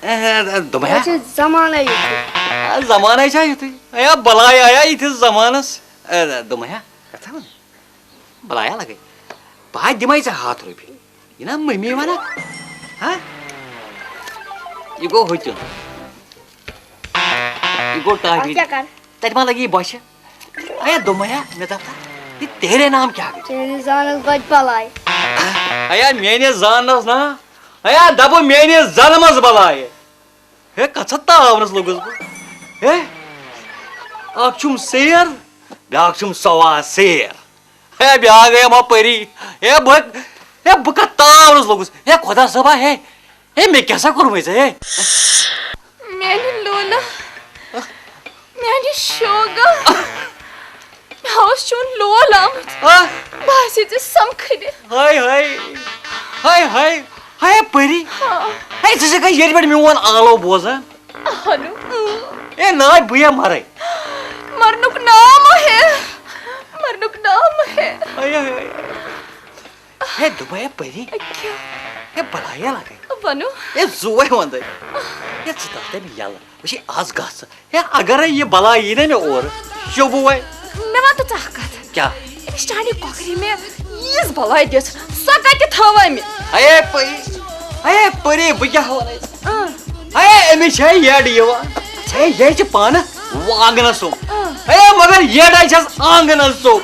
ہے، ہے، دوٚپمَے ہا۔ یہِ چھُ زمانَے یُتھُے۔ ہے، زمانَے چھا یُتھُے؟ ہے، بلاے آیا یِتھِس زمانَس۔ ہے، دوٚپمَے ہا، کَتھا وَنہٕ؟ بلایا لگے۔ بہٕ ہا دِمَے ژےٚ ہَتھ رۄپیہِ۔ یہِ نا مٔمی وَنان؟ ہا؟ یہِ گوٚو ہوٚتیُن۔ یہِ گوٚو ٹاٹھی۔ اَتھ کیٛاہ کَرٕ؟ تَتہِ ما لگی بۄچھِ؟ اے دوٚپمَے ہا، مےٚ دَپ تہٕ، یہِ تیرے نام کیٛاہ گٔے؟ چٲنِس زانَس بَچہِ بَلاے۔ ایا میٛٲنِس زانَس نا؟ ایا دَپہٕ میٛٲنِس زَنمَس بَلاے۔ ہے، کَتھ سا تاونَس لوٚگُس بہٕ؟ ہے، اَکھ چھُم سیر، بیٛاکھ چھُم سوا سیر۔ ہے، بیٛاکھ گٔیَم ہا پٔری۔ ہے، بہٕ، ہے، بہٕ کَتھ تاونَس لوٚگُس؟ ہے، خۄدا صٲبا، ہے، ہے، مےٚ کیٛاہ سا کوٚرمَے ژےٚ، ہے؟ میٛانہِ لولہ، میٛانہِ شوگہ، مےٚ اوس چون لول آمُت۔ آ؟ بہٕ آسے ژےٚ سمکھنہِ۔ ہاے، ہاے، ہاے، ہاے، ہاے، پٔری۔ ہاں۔ ہے، ژٕ چھَکھا ییٚتہِ پٮ۪ٹھ میون آلو بوزان؟ اہنُو، اۭں۔ اے ناے، بہٕ یا مرے۔ مرنُک نام ہے، مرنُک نام ہے۔ اے، اے، اے۔ ہے، دوٚپمَے ہے پٔری۔ کیٛاہ؟ ہے، بَلایہ لَگَے۔ وَنو۔ ہے، زُوَے وَندَے۔ ہے، ژٕ تَل تٔمۍ یَلہٕ۔ وٕچھ، آز گژھ ژٕ۔ ہے، اگرے یہِ بَلاے یی نہ مےٚ اورٕ، شوبوے۔ مےٚ وَن تہٕ ژٕ اَکھ کَتھ۔ کیٛاہ؟ أمِس چانہِ کۄکرِ مےٚ یِژھ بَلاے دِژ، سۄ کَتہِ تھٲوٕے مےٚ؟ ہے پٔری، ہے پٔری، بہٕ کیٛاہ وَنَے ژےٚ؟ اۭں۔ ہے، أمِس چھے یٔڈ یِوان۔ ہے، یہِ چھِ پانہٕ وانٛگنَس سُم۔ اۭں۔ ہے، مگر یٔڈ ہَے چھَس آنٛگنَس سُم۔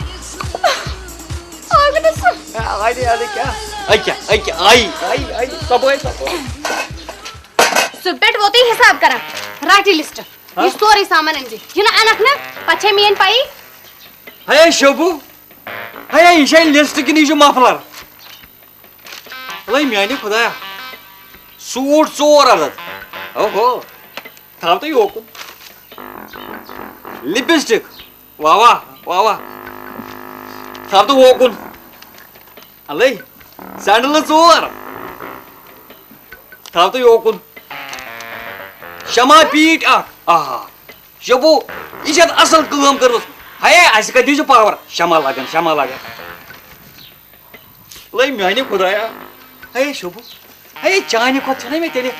آنٛگنَس سُم؟ اَدٕ، اَدٕ کیٛاہ؟ أکیٛاہ، أکیٛاہ، آیی، آیی، آیی، صفٲیی، صفٲیی۔ سُہ پٮ۪ٹھ ووتُے حِساب کران۔ رَٹ یہِ لِسٹ۔ ہا؟ یہِ سورُے سامان أنۍ زِ۔ یہِ نہٕ اَنَکھ نہ، پَتہٕ چھے میٛٲنۍ پَیی۔ ہے شوبو، ہے، یہِ چھے لِسٹ کِنہٕ یہِ چھُ مفلر؟ وَے میٛانہِ خۄدایا، سوٗٹ ژور عدد۔ اوہو، تھاو تہٕ یوکُن۔ لِپسٹِک، واہ واہ، واہ واہ۔ تھاو تہٕ ووکُن۔ اَلَے، سینڈلہٕ ژور۔ تھاو تہٕ یوکُن۔ شمع پیٖٹۍ اکھ۔ آہا۔ شبو، یہِ چھِ اَتھ اَصٕل کٲم کٔرمٕژ۔ ہے، اَسہِ کَتہِ دیٖزِ پاور؟ شمع لگان، شمع لگان۔ اَلَے میٛانہِ خۄدایا۔ ہے شبو۔ ہے، چانہِ کھۄتہٕ چھَنہ مےٚ تیٚلہِ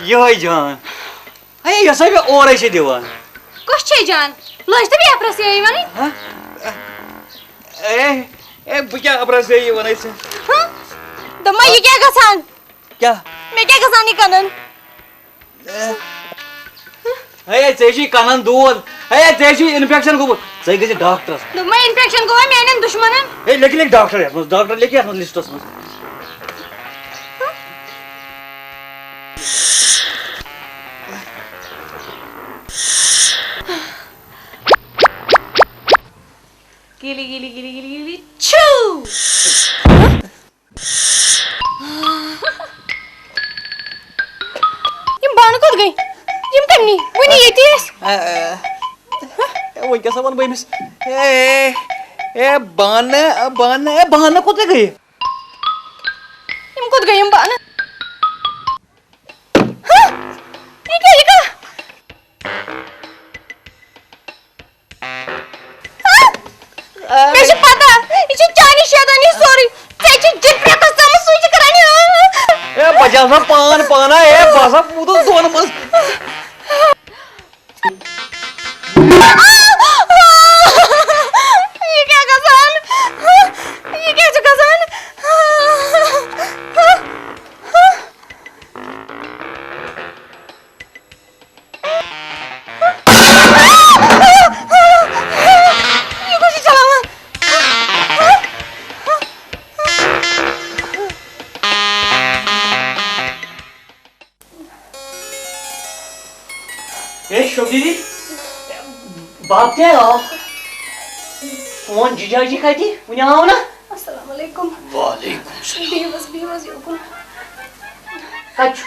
یِہوٚے جان۔ ہے، یۄس ہا مےٚ اورَے چھِ دِوان۔ کۄس چھے جان؟ لٔج تہٕ بیٚیہِ اپرس یہِ وَنٕنۍ۔ ہہ؟ اے، اے، بہٕ کیٛاہ اپرس یہِ وَنَے ژےٚ؟ ہہ؟ دوٚپمَے، یہِ کیٛاہ گژھان؟ کیٛاہ؟ مےٚ کیٛاہ گژھان یہِ کَنَن؟ اے۔ ہے، ژےٚ چھُے کَنَن دود۔ ہے، ژےٚ چھُے اِنفیکشن گوٚمُت۔ ژےٚ گٔژھِ ڈاکٹرَس۔ دوٚپمَے، اِنفیکشن گوٚوا میٛانٮ۪ن دُشمَنَن۔ ہے، لیکھ، لیکھ ڈاکٹر یَتھ منٛز، ڈاکٹر لیکھ یَتھ منٛز لِسٹَس منٛز۔ گِلی گِلی گِلی گِلی گِلی چھِو۔ یِم بانہٕ کوٚت گٔے؟ یِم کَمہِ نی؟ وٕنی ییٚتی ٲسۍ۔ اے، اے، اے، وٕنکیٚس ہا وَنہٕ بہٕ أمِس، اے، اے، بانہٕ، بانہٕ، اے، بانہٕ کوٚت گٔے؟ یِم کوٚت گٔے یِم بانہٕ؟ ہہ؟ یہِ کیٛاہ، یہِ کیٛاہ؟ ہہ؟ مےٚ چھِ پتہ، یہِ چھِ چانی شیطانی سورُے۔ ژےٚ چھِ جِگرَس قسم، سُے چھِ کران یہِ۔ اے، بچاو سا پان پانا، اے، بہٕ ہسا موٗدُس دۄن منٛز۔ یہِ کیٛاہ گژھان؟ یہِ کیٛاہ چھُ گژھان؟ یہِ کُس چھُ چلاوان؟ اے شوبی، باب تہِ آو۔ سون جِجاجی کَتہِ؟ وُنہِ آو نہٕ۔ السلام علیکم۔ وعلیکم السلام۔ بِہِو حظ، بِہِو حظ یوکُن۔ کَتہِ چھُ؟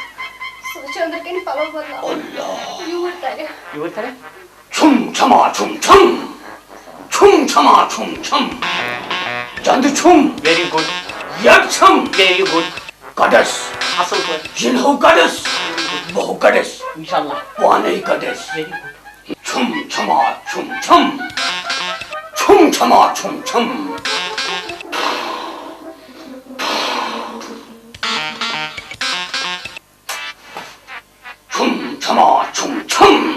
سُہ چھُ أنٛدرٕ کَنہِ پَلو بدلاوان۔ اللہ۔ یوٗرۍ تَرِ۔ یوٗرۍ تَرِ؟ چھُم چھما چھُم چھم۔ چھُم چھما چھُم چھم۔ جنٛدٕ چھُم۔ Very good۔ یَڈ چھَم۔ Very good۔ کَڑَس۔ اَصٕل پٲٹھۍ۔ یِنہٕ ہو کَڑَس۔ بہٕ ہو کَڑَس۔ اِنشاءاللہ۔ پانَے کَڑَس۔ Very good۔ چھُم چھما چھُم چھَم۔ چھُم چھما چھُم چھَم۔ چھُم چھما چھُم چھَم۔ چھُم چھما چھُم چھَم۔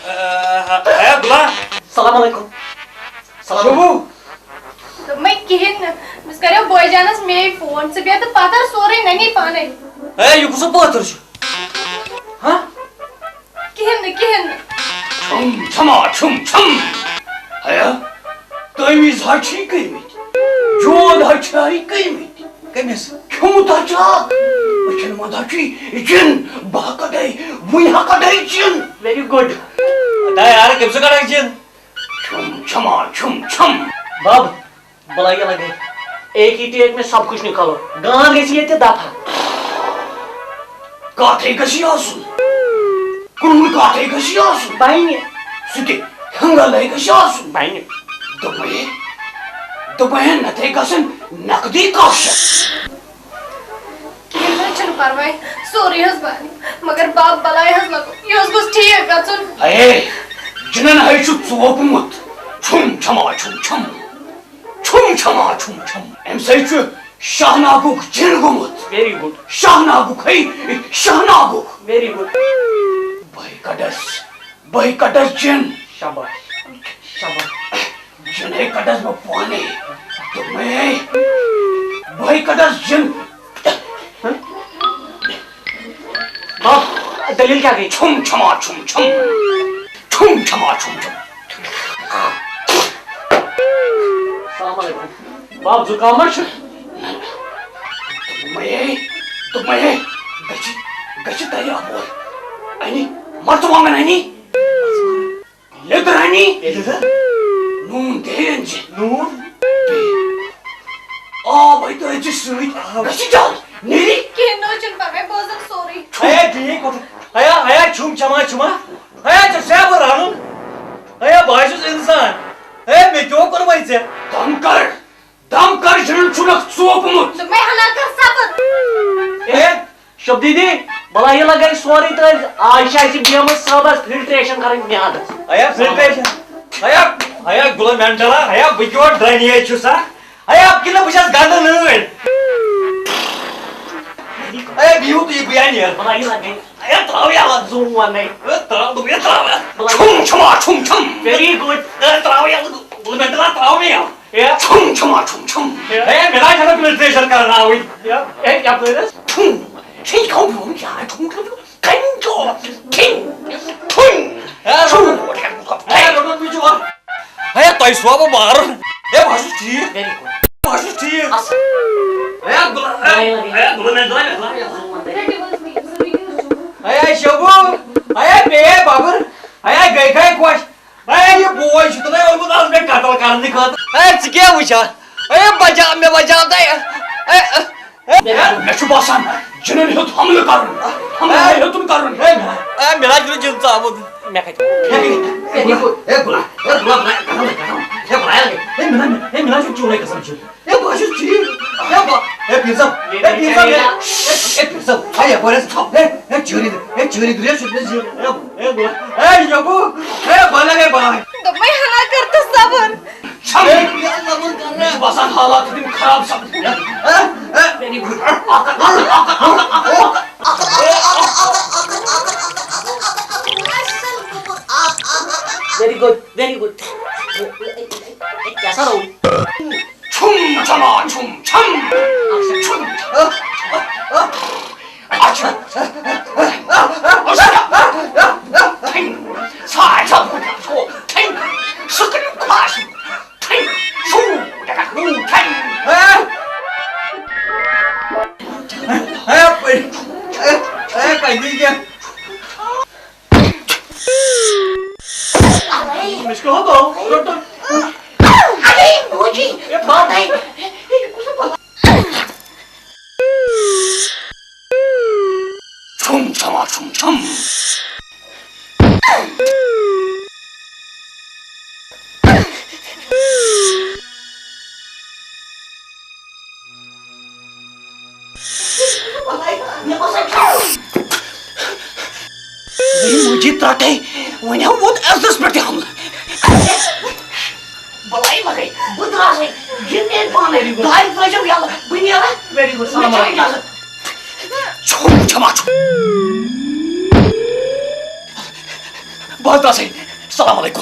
اے، غلام۔ سلام علیکم۔ سلام علیکم۔ شوبو۔ دوٚپمَے کِہیٖنۍ نہٕ۔ أمِس کَریو بٲے جانَس مے فون۔ ژٕ بیٚہہ تہٕ پَتہٕ سورُے نَنی پانَے۔ اے، یہِ کُس پٲتھٕر چھُ؟ ہہ؟ کِہیٖنۍ نہٕ، کِہیٖنۍ نہٕ۔ چھُم چھما چھُم چھَم۔ ہیا، تعویٖذ ہا چھِی کٔرمٕتۍ۔ جود ہا چھِی کٔرمٕتۍ۔ کٔمِس؟ کھیوٚمُت ہا چھُ اکھ۔ أچھن منٛز ہا چھُے جِن۔ بہٕ ہا کَڑَے، وٕنہِ ہا کَڑَے جِن۔ Very good۔ ہتا یار، کٔمۍ سُہ کَڑَکھ جِن؟ چھُم چھما چھُم چھَم۔ بَب، بُلایہِ لگے۔ ایک ہی ٹیک میں سب کچھ نکالو۔ گانٛد گژھِ ییٚتہِ دفع۔ کَتھٕے گژھِ آسُن۔ کُنُن کَتھٕے گژھِ آسُن۔ بَنہِ۔ سُہ تہِ ہنٛگلے گژھِ آسُن۔ بَنہِ۔ دوٚپمَے، دوٚپمَے نَتہٕ گژھن نقدی کاہ شیٚتھ۔ یِم نہ چھِنہٕ پرواے، سورُے حظ بنہِ، مگر بب بلاے حظ لگو، یہِ حظ گوٚژھ ٹھیٖک گژھُن۔ اے، جنن ہے چھُ ژوپمُت۔ چھُم چھما چھُم چھم۔ چھُم چھما چھُم چھم۔ أمۍ سۭتۍ چھُ شاہناگُک جِن گوٚمُت۔ Very good۔ شاہناگُک ہے، شاہناگُک۔ Very good۔ بہٕ ہے کَڑس، بہٕ ہے کَڑس جِن۔ شاباش، شاباش۔ جِن ہے کَڑس بہٕ پانے۔ دوٚپمَے، بہٕ ہے کَڑس جِن۔ بب، دٔلیٖل کیٛاہ گٔے؟ چھُم چھما چھُم چھم۔ چھُم چھما چھُم چھم۔ السلام علیکم۔ بب، زُکام ما چھُ؟ دوٚپمَے، دوٚپمَے، گژھِ، گژھِ تَلہِ اَپور۔ اَنہِ، مرژٕوانٛگن اَنہِ۔ لیٚدٕر اَنہِ۔ لیٚدٕر؟ نوٗن تہِ ہے أنۍ زِ۔ نوٗن؟ بیٚیہِ آب ہے تہٕ أنۍ زِ سۭتۍ۔ آب۔ گژھِ جلد، نیٖرِتھ۔ کِہیٖنۍ نہٕ حظ چھُنہٕ پرواے، بہٕ حظ اَنہٕ سورُے۔ ہے، ٹھیٖک پٲٹھۍ۔ ہے، ہے، چھُم چھما چھُما۔ ہے، ژےٚ چھُ سا بہٕ رَنُن۔ ہے، بہٕ حظ چھُس اِنسان۔ ہے، مےٚ کیٛاہ کوٚرمَے ژےٚ؟ دم کر، دم کر، جنن چھُنکھ ژوپمُت۔ دوٚپمَے ہنا کر صبر۔ ہے، شوبدیٖدی، بلاے لگے سورُے تٔتھۍ۔ آز چھِ اَسہِ بیمہٕ صٲبس فلٹریشن کرٕنۍ میادس۔ ہیا فلٹریشن؟ ہیا، ہیا گُلہٕ مینٹلا، ہیا بہٕ کیٛاہ ڈرٛنیج چھُسا؟ ہیا کِنہٕ بہٕ چھَس گنٛدٕ نٲلۍ؟ ہیا بِہِو تُہۍ، بہٕ ہا نیرٕ۔ بلاے لگے۔ ہیا ترٛاو یَلہٕ۔ زوٗن وَنَے۔ ہے ترٛاو، دوٚپمَے ترٛاو یَلہٕ۔ بلاے۔ چھُم چھُما چھُم چھم۔ Very good۔ ہے ترٛاو یَلہٕ، گُلہٕ مینٹلا ترٛاو مےٚ یَلہٕ۔ ہے۔ چھُم چھُما چھُم چھُم۔ ہے، مےٚ نہ چھَنہٕ فلٹریشن کرناوٕنۍ۔ ہے، کیٛاہ پٲرِس؟ چھُم۔ چھُم چھُم چھُم، کیٛاہ چھُم چھُم؟ کھنٛچو۔ کھنٛ۔ چھُم۔ ہے، چھُم۔ ہے، روٚٹُن بہٕ چھُ وَن۔ ہے، تۄہہِ چھُوا بہٕ مارُن؟ ہے، بہٕ حظ چھُس ٹھیٖک۔ Very good۔ بہٕ حظ چھُس ٹھیٖک۔ اَصٕل۔ ہے، گُلہٕ، ہے، ہے، گُلہٕ مینٹلا، مینٹلا۔ ہے، شوبو۔ ہے، بیٚیہِ بَبٕر۔ ہے، گٔے گٔے خۄش۔ ہے، یہِ بوے چھُ تۄہہِ اوٚنمُت آز مےٚ قتل کرنہٕ خٲطرٕ۔ ہے، ژٕ کیٛاہ وٕچھان؟ ہے، بچاو مےٚ، بچاو تۄہہِ۔ ہے، ہے، ہے، مےٚ چھُ باسان، جِنن ہیوٚت حملہٕ کرُن۔ حملہٕ ہے۔ ہیوٚتُن کرُن۔ ہے، ہے، مےٚ نہ چھُنہٕ جِن ژامُت۔ مےٚ کتہِ؟ ہے، ہے، ہے، بلا، ہے، بلا، بلا، ہے، بلا، ہے، بلا، ہے، مےٚ نہ، ہے، مےٚ نہ چھُنہٕ چونٕے قسم چھُ۔ ہے، بہٕ حظ چھُس ٹھیٖک۔ ہے، بہٕ، ہے، پیٖر صٲب، ہے، پیٖر صٲب، ہے، ہے، پیٖر صٲب، ہے، یپٲرۍ حظ، ہے، ہے، چٲنی، ہے، چٲنی دُنیا چھُ مےٚ زیٖر۔ ہے، ہے، بہٕ، ہے، یبو، ہے، بہٕ لگے بہٕ۔ دوٚپمَے ہنا کر تہٕ صبر۔ ہے، کیٛاہ صبر کرنا ہے؟ مےٚ چھُ باسان حالات چھِ تِم خراب سپدٕنۍ۔ ہے، ہے۔ Very good۔ Very good، very good۔ کیٛاہ سا روٗد؟ چھُم چھما چھُم چھم۔ چھُم۔ اچھا۔ اچھا۔ ٹھنگ۔ ساے سا بوجا چھو۔ ٹھنگ۔ سکن خاص۔ ٹھنگ۔ شو۔ ٹھنگ۔ اے، اے، اے، اے، اے، کَتہِ گٔے کیٛاہ؟ مےٚ چھُ کَہَو گوٚو؟ رَٹُن۔ اے، بوٗجی۔ اے، بَب۔ چھُم چھما چھُم چھم۔ مےٚ باسان چھُ۔ وۄنۍ مُجہِ ترٛٹھے، وۄنۍ ہاو ووت عزتس پٮ۪ٹھ تہِ حملہٕ۔ بلاے لگے، بہٕ درٛاس وۄنۍ۔ یہِ نیرِ پانے۔ دارِ ترٲیزیو یَلہٕ، بہٕ نیرٕ۔ Very good، سلام مےٚ چھےٚ علیکم۔ اجازت۔ چھوٚل چھما چھُ۔ بہٕ حظ درٛاسے۔ السلام علیکم۔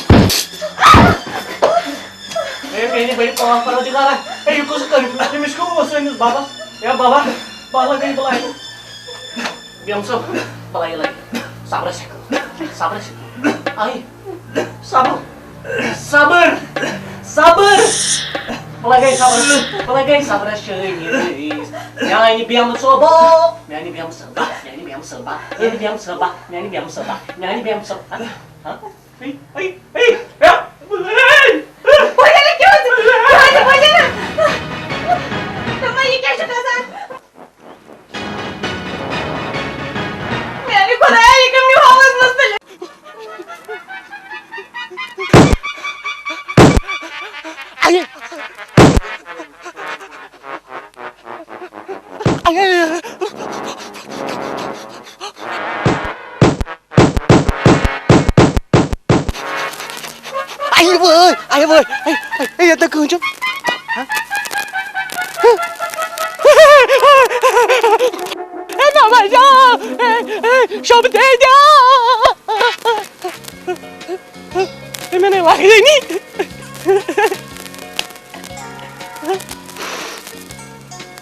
اے میٛانہِ بٔڑِ پاک پروردگارا، اے یہِ کُس کٔرِتھ؟ أمِس کیٛاہ اوس سٲنِس بَبَس؟ یا بَبا، بَبا گٔے بَلاے۔ بیمہٕ صٲب، بَلایہِ لَگہِ۔ صبرَس ہیٚکھ۔ صبرَس ہیٚکھ۔ آے۔ صبر۔ صبر۔ صبر۔ بہٕ لَگَے صبرَس۔ بہٕ لَگَے صبرَس شٲہِد۔ میٛانہِ بیمہٕ صٲبا۔ میٛانہِ بیمہٕ صٲبا۔ میٛانہِ بیمہٕ صٲبا۔ میٛانہِ بیمہٕ صٲبا۔ میٛانہِ بیمہٕ صٲبا۔ میٛانہِ بیمہٕ صٲبا۔ ہا؟ ہا؟ ہے، ہے، ہے، ہے۔ بہٕ ییٚلہِ کیٛاہ حظ؟ بہٕ حظ، بہٕ حظ۔ دوٚپمَے، یہِ کیٛاہ چھُ گژھان؟ میٛانہِ خۄدایا، یہِ کٔمۍ نیوٗ ہوہَس منٛز تُلِتھ؟ اَیے۔ اَیے۔ اے بابا جان، اے، اے، شب دے دیا۔ اے میں نے لائی نہیں۔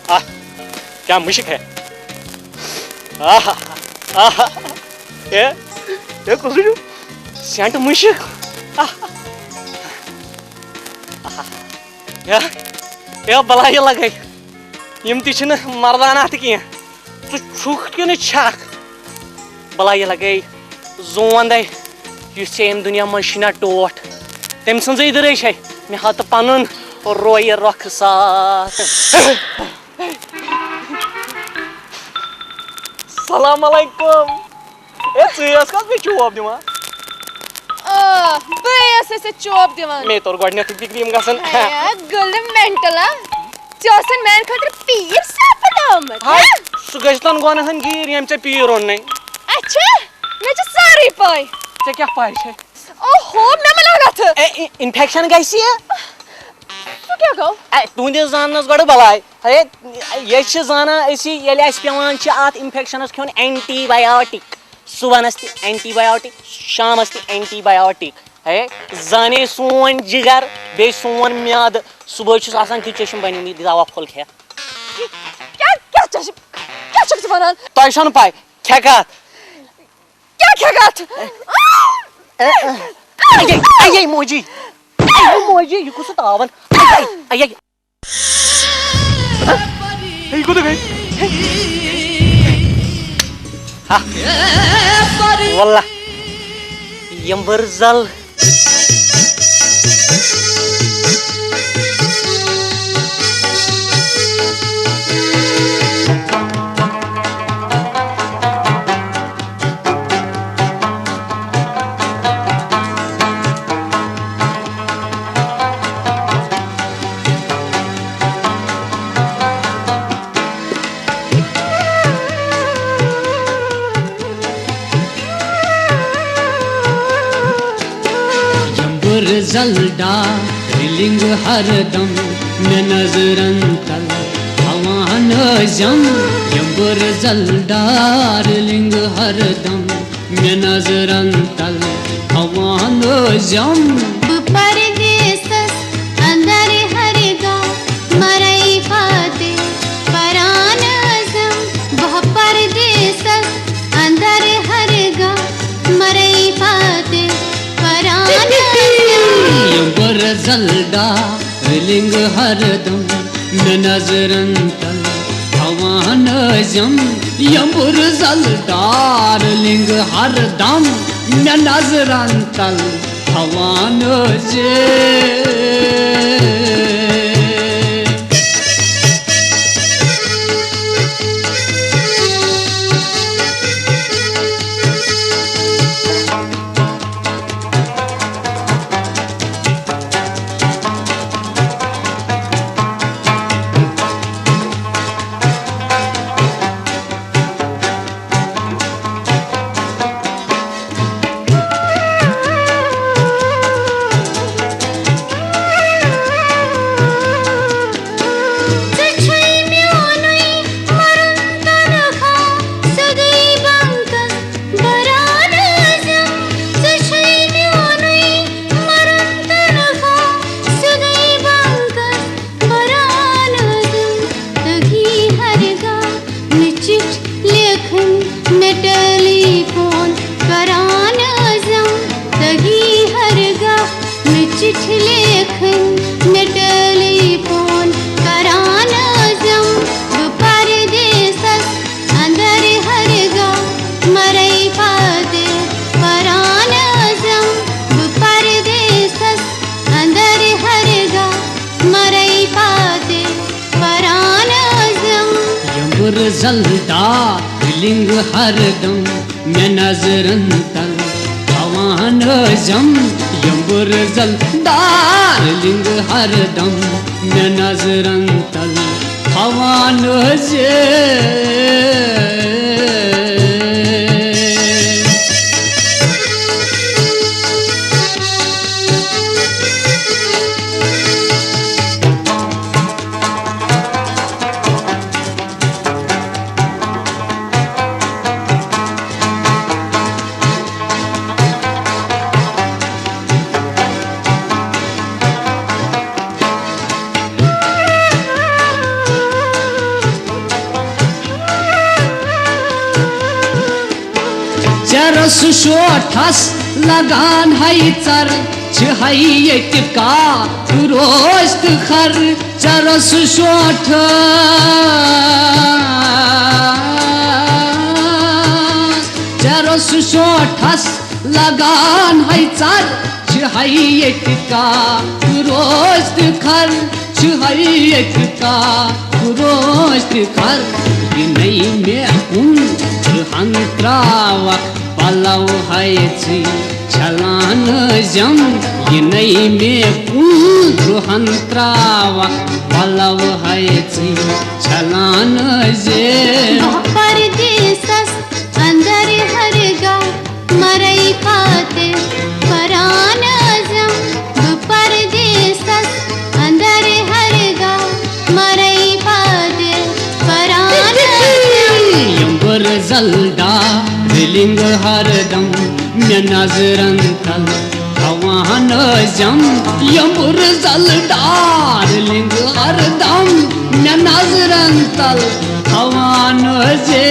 آہ، کیا مشک ہے۔ آہ، آہ، اے، اے کُس چھُ؟ سینٹ مشک۔ آہ، آہ، اے، اے بلاے لگے۔ یِم تہِ چھِنہٕ مردانہ تہِ کینٛہہ۔ ژٕ چھُکھ کِنہٕ چھَکھ؟ بلاے لگے زوندے، یُس ژےٚ ییٚمہِ دُنیا منٛز چھُے نا ٹوٹھ، تٔمۍ سٕنٛزٕے دٕرے چھے۔ مےٚ ہاو تہٕ پنُن رویہِ رۄخسار۔ سلام علیکم۔ اے، ژٕے ٲسکھ حظ مےٚ چوب دِوان؟ آ، بٕے ٲسٕس ژےٚ چوب دِوان۔ مےٚ توٚر گۄڈٕنیتھٕے فِکرِ یِم گژھن۔ ہے، گٔلہٕ مینٹل، ہا؟ ژےٚ اوسُن میانہِ خٲطرٕ پیٖر سپدٲومٕژ، ہاے، ہا؟ سُہ گژھِ تن گۄنہن گیٖر، ییٚمۍ ژےٚ پیٖر اوٚن نے۔ اچھا، مےٚ چھِ سٲرٕے پاے۔ ژےٚ کیٛاہ پاے چھے؟ اوہو، مےٚ مہ لگاو لتھٕ۔ اے، اِ-، انفیکشن گژھِ یہِ۔ سُہ کیٛاہ گوٚو؟ اے، تُہنٛدِس زاننس گۄڈٕ بلاے۔ ہے، یہِ چھِ زانان أسی، ییٚلہِ اَسہِ پٮ۪وان چھِ اَتھ اِنفٮ۪کشَنَس کھیوٚن اینٹی بَیاٹِک، صُبحَنَس تہِ اینٹی بَیاٹِک، شامَس تہِ اینٹی بَیاٹِک۔ ہے، زانے سون جِگر، بیٚیہِ سون میٛادٕ، صُبحٲے چھُس آسان کہِ چشم بَنیومُت یہِ دَوا پھوٚل کھٮ۪تھ۔ کیٛاہ، کیٛاہ چشم، کیٛاہ چھُکھ ژٕ وَنان؟ تۄہہِ چھو نہٕ پَے، کھٮ۪کھ اَتھ۔ کیٛاہ کھٮ۪کھ اَتھ؟ اے، اے، اے موجی، اے موجی، یہِ کُس تاوَن؟ اے، اے، اے۔ ہے، یہِ کوٚت گٔے؟ ہا۔ واللہ، یمبٕر زل۔ یمبٕر زل ڈارلنگ ہردم مےٚ نظرن تل تھاوان ٲسۍزٮ۪م۔ یمبٕر زل ڈارلنگ ہردم مےٚ نظرن تل تھاوان ٲسۍزٮ۪م۔ بہٕ پردیسس اندر ہرگاہ مرے پتہٕ پران ٲسۍزٮ۪م۔ بہٕ پردیسس اندر ہرگاہ مرے پتہٕ پران ٲسۍزٮ۪م۔ یمبٕر زل ڈارلنگ ہردم مےٚ نظرن تل تھاوان ٲسۍزٮ۪م۔ یمبٕر زل ڈارلنگ ہردم مےٚ نظرن تل تھاوان ٲسۍزٮ۪م۔ ژٕ چھُے میونُے مرُن تنخواہ، سیوٚدُے بنکس بران ٲسۍزٮ۪م۔ ژٕ چھُے میونُے مرُن تنخواہ، سیوٚدُے بنکس بران ٲسۍزٮ۪م۔ تٔگی ہرگاہ مےٚ چِٹھۍ لیکھٕنۍ، مےٚ ٹیلی فون کران ٲسۍزٮ۪م۔ تٔگی ہرگاہ مےٚ چِٹھۍ لیکھٕنۍ، مےٚ ٹیلی فون کران ٲسۍزٮ۪م۔ بہٕ پردیسس اندر ہرگاہ مرے پتہٕ پران ٲسۍزٮ۪م۔ بہٕ پردیسس اندر ہرگاہ مرے پتہٕ پران ٲسۍزٮ۪م۔ یمبٕر زل ڈارلنگ ہردم مےٚ نظرن تل تھاوان ٲسۍزٮ۪م۔ یمبٕر زل ڈارلنگ ہردم مےٚ نظرن تل تھاوان ٲسۍزٮ۪م۔ رس شوٹھس لگان ہے ژر، چھِ ہے ییٚتہِ کا روز تہٕ خر۔ چرس شوٹھس، چرس شوٹھس لگان ہے ژر، چھِ ہے ییٚتہِ کا روز تہٕ خر، چھِ ہے ییٚتہِ کا روز تہٕ خر۔ یہِ نَے مےٚ کُن ترٕہن تراوکھ پلو ہے ژٕے چھلان زم، یہِ نَے مےٚ کُن ترٕہن تراوکھ پلو ہے ژٕے چھلان زم۔ بہٕ پردیسس اندر ہرگاہ مرے خاطر پران زم، بہٕ پردیسس اندر ہرگاہ مرے خاطر پران زم۔ یمبر زلڈا رلنگ ہردم مےٚ نظرن تل تھاوان ٲسِم۔ یمبر زلڈا رلنگ ہردم مےٚ نظرن تل تھاوان ٲسِم۔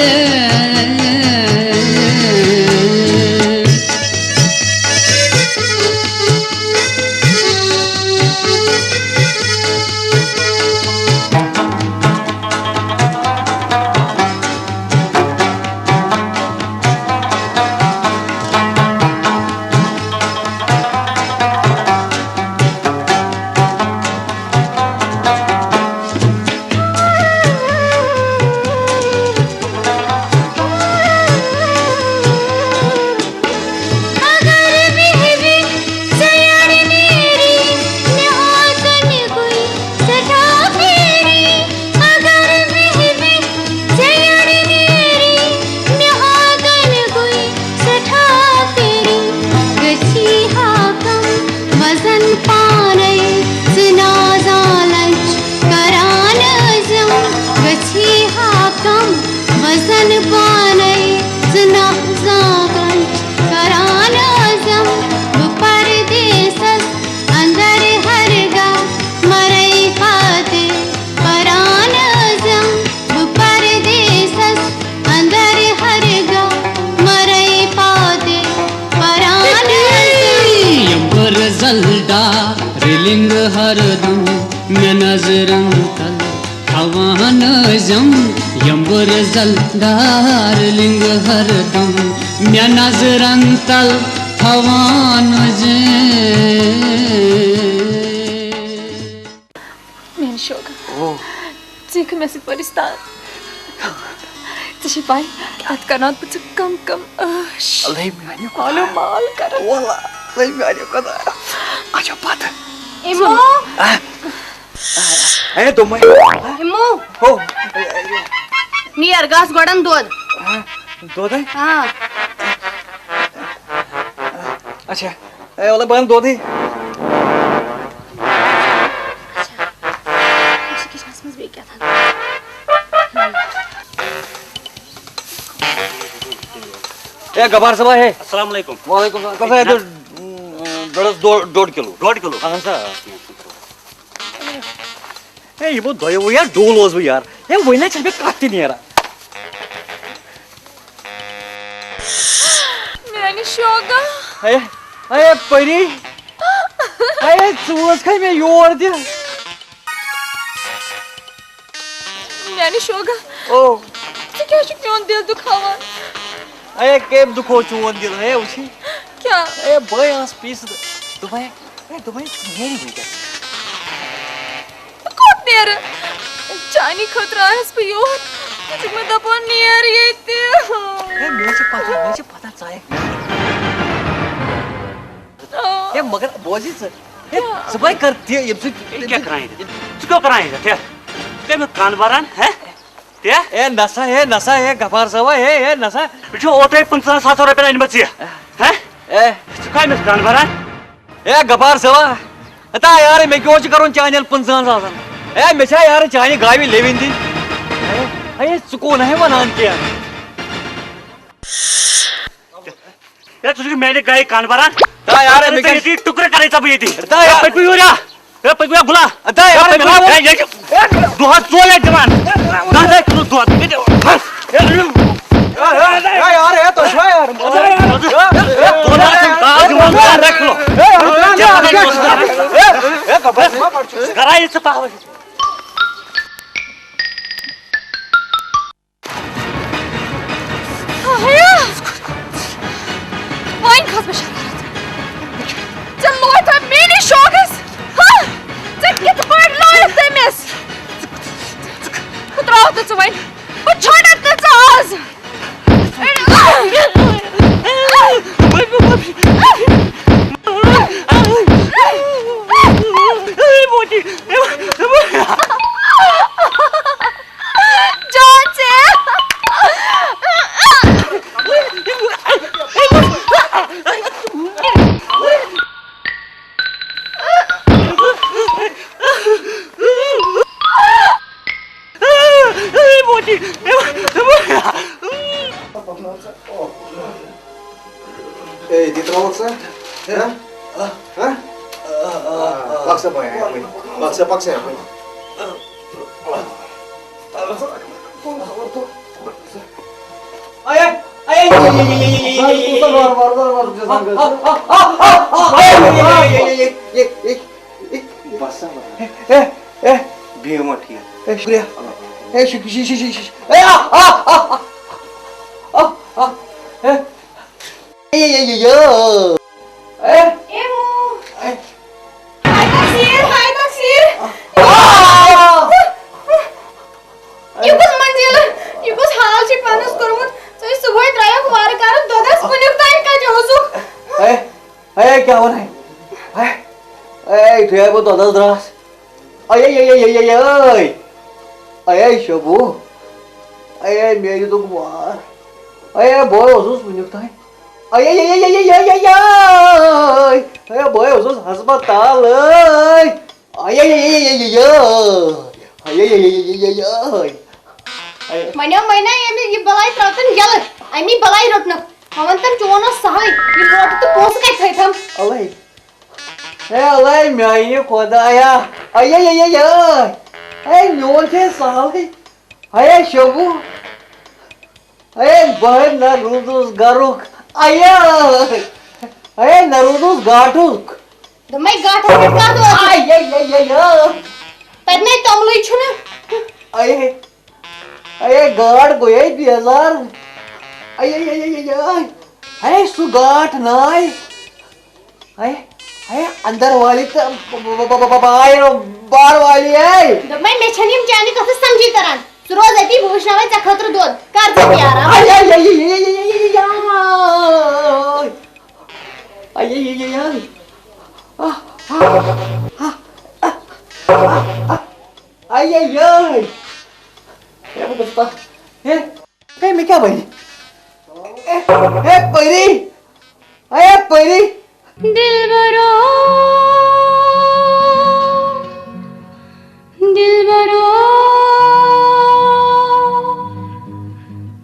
اگر وِہہِ وِہہِ ژیر نیری، مےٚ آنگن گوٚے سٮ۪ٹھاہ پھیری۔ اگر وِہہِ وِہہِ ژیر نیری، مےٚ آنگن گوٚے سٮ۪ٹھاہ پھیری۔ گژھی ہا کم وزن پانے، ژٕ نازان لنچ کران ٲسِم۔ گژھی ہا کم وزن پانے، ژٕ نازان لنچ کران ٲسِم۔ بہٕ پردیسس اندر ہرگاہ مرے خاطر پران ٲسِم۔ بہٕ پردیسس اندر ہرگاہ مرے خاطر پران ٲسِم۔ یمبر زلڈا رلنگ ہردم مےٚ نظرن تل تھاوان ٲسِم۔ یمبر زلڈا رلنگ ہردم مےٚ نظرن تل تھاوان ٲسِم۔ میانہِ شوقہٕ۔ او۔ ژٕ یِکھ مےٚ سۭتۍ پٲرِستان۔ ژےٚ چھے پَے، اَتھ کرناوتھ بہٕ ژٕ کم کم عٲش۔ اللہ میانہِ خۄدایا۔ مال کران۔ واللہ، اللہ میانہِ خۄدایا۔ اچھا، پتہٕ۔ یِمو۔ آ۔ اے، دوٚپمَے۔ یِمو۔ ہو۔ نیر، گژھ گۄڈَن دۄد۔ آ، دۄد ہا؟ آ۔ اچھا۔ اے، وَلہٕ بہٕ اَنہٕ دۄدٕے۔ اچھا۔ اچھا، کِچنَس منٛز بیٚیہِ کیٛاہ تھاوٕ؟ اے، غفار صٲبا، ہے۔ السلام علیکم۔ وعلیکم السلام۔ کَس ہے، جناب۔ دۄ-، ڈۄڈَس ڈۄ-، ڈۄڈ کِلوٗ۔ ڈۄڈ کِلوٗ؟ اَہَن سا۔ ہے، یِمو دۄیو یا ڈول اوس بہٕ یار۔ ہے، وۄنۍ نہ چھےٚ مےٚ کَتھ تہِ نیران۔ میانہِ شوگا۔ ہے، ہے، پری۔ ہے، ژٕ وٲژکھے مےٚ یور تہِ۔ میانہِ شوگا۔ او۔ ژٕ کیٛازِ چھُکھ میون دِل دُکھاوان؟ ہے، کٔمۍ دُکھو چون دِل؟ ہے، وٕچھی۔ کیٛاہ؟ ہے، بہٕ آس پیٖسہٕ تہٕ دوٚپمَے، ہے، دوٚپمَے، ژٕ نیرِ وٕنکٮ۪س۔ بہٕ کوٚت نیرٕ؟ چانی خٲطرٕ آیس بہٕ یور۔ ژٕ چھُکھ مےٚ دَپان، "نیر ییٚتہِ۔" ہے، مےٚ چھِ پَتہ، مےٚ چھِ پَتہ، ژٕ آیَکھ نیر۔ آ۔ ہے، مگر بوز یہِ ژٕ۔ ہے، کیٛاہ؟ ژٕ بَے کَر تہِ ییٚمہِ سۭتۍ۔ ہے، کیٛاہ کَران ییٚتٮ۪تھ؟ ژٕ کیٛاہ کَران ییٚتٮ۪تھ؟ ہے، ژٕ کَمہِ کانہٕ بَران؟ ہے؟ ہے، نسا، ہے، نسا، ہے، غفار صٲبا، ہے، ہے، نسا۔ مےٚ چھُ اوترَے پٕنٛژٕہَن ساسَن رۄپیَن أنۍ مٕژ یہِ۔ ہے؟ ہے۔ ژٕ کَمہِ کانہٕ بَران؟ ہے غفار صٲبا، ہتا یارٕ، مےٚ کیٛاہ اوس یہِ کَرُن چانٮ۪ن پٕنٛژٕہَن ساسَن؟ ہے، مےٚ چھا یارٕ چانہِ گاوِ لٮ۪وِنۍ دِنۍ؟ ہے، ہے، ژٕ کوٚن ہے وَنان کینٛہہ؟ ہے، ژٕ چھُکھ میٛانہِ گاوِ کَن بَران؟ ہتا یارٕ، مےٚ ژےٚ کیٛاہ ییٚتی ٹُکرٕ کَرَے ژےٚ بہٕ ییٚتی۔ ہتا یارٕ۔ ہے، پٔکِو یورٕ۔ ہے، پٔکِو یورٕ، غلام۔ ہتا یارٕ، ہے، پٔکِو مےٚ یورٕ۔ ہے، یہِ چھُ دۄہَس ژور لَٹہِ دِوان۔ دَہ دَہ کِلوٗ دۄد۔ ہے، یارٕ، ہے، تۄہہِ چھُوا یارٕ؟ آوے۔ ہایا! وۄنۍ کھٔژ مےٚ شرارت۔ ژےٚ لویتھ میٲنِس شوقس؟ ہا؟ ژےٚ کِتھ پٲٹھۍ لویتھ تٔمِس؟ بہٕ ترٛاوتھ نہٕ ژٕ وۄنۍ۔ بہٕ چھۄنَتھ نہٕ ژٕ آز۔ جان ژےٚ۔ اے، تہِ ترٛاوُکھ سا؟ ہہ؟ ہہ؟ پَک سا بایہِ، پَک سا، پَک سا۔ اے، اے، اے، اے، اے، اے، اے، اے، اے، اے، اے۔ وار، وار، وار، وار، جزاک اللہ۔ بس سا، بس۔ اے، اے، بیٚیہِ ما ٹھیٖک؟ اے، شُکریہ۔ اے، شُک-، شُ-، شُ-، شُ-، شُ-، اے، آ، آ، آ، آ، آ، آ، اے۔ اے، اے، اے، اے، اے۔ اے۔ اے۔ ہاے تقصیر، ہاے تقصیر۔ آ۔ یہِ کُس منزل، یہِ کُس حال چھُے پانس کوٚرمُت؟ ژٕ صبحٲے درٛایَکھ وارٕ کارٕ دۄدَس، وٕنیُک تام کَتہِ اوسُکھ؟ اے، اے، کیٛاہ وَنَے؟ اے، اے، یُتھُے بہٕ دۄدَس درٛاس۔ اے، اے، اے۔ اے، شبو۔ اے، مےٚ دیُتُکھ وار۔ اے، بہٕ اوسُس وٕنیُک تام۔ اے، اے، اے۔ اے، بہٕ اوسُس ہسپتالٕے۔ اے، اے، اے، اے، اے، اے، اے۔ اے، اے، اے، اے۔ وۄنۍ آو مےٚ نا ییٚمہِ یہِ بلاے ترٛاوتن یَلہٕ۔ اَمی بلاے روٚٹنَکھ۔ وۄنۍ وَن تَم چون اوس سہلٕے۔ یہِ ووٹہٕ تہٕ پونٛسہٕ کَتہِ تھٲیتھَم؟ اَلَے۔ اے، اَلَے میٛانہِ خۄدایا۔ اے، اے، اے، اے، اے۔ اے، میون چھے سہلٕے۔ اے، شوبوٗ۔ اے، بہٕ نہ روٗدُس گرُک۔ اے، اے، نہ روٗدُس گاٹُک۔ دوٚپمَے گاٹَس پٮ۪ٹھ کَتھ وٲژٕتھ؟ اے، اے، اے، اے، اے۔ تَتہِ نے توٚملٕے چھُنہٕ۔ اے، اے، گاڈ گوٚیے بیزار۔ اے، اے، اے، اے، اے، اے۔ اے، سُہ گاٹھ ناے۔ اے، اے، اندر والی تہٕ ب-، ب-، ب-، ب-، ب-، باہر، باہر والی، اے۔ دوٚپمَے، مےٚ چھَنہٕ یِم چانہِ کَتھٕ سَمجھی تَران۔ ژٕ روز أتی، بہٕ وٕچھناوَے ژےٚ خٲطرٕ دۄد۔ کر ژٕ تہِ آرام۔ اے، اے، اے۔ آہ، آہ، آہ، آہ، آہ، آہ۔ اے، اے، اے۔ ہے، بہٕ گوٚژھُس تَتھ۔ ہے، ہے، مےٚ کیٛاہ بَنہِ؟ ہے، ہے، پٔری۔ A, Pari. دلبرو، دلبرو،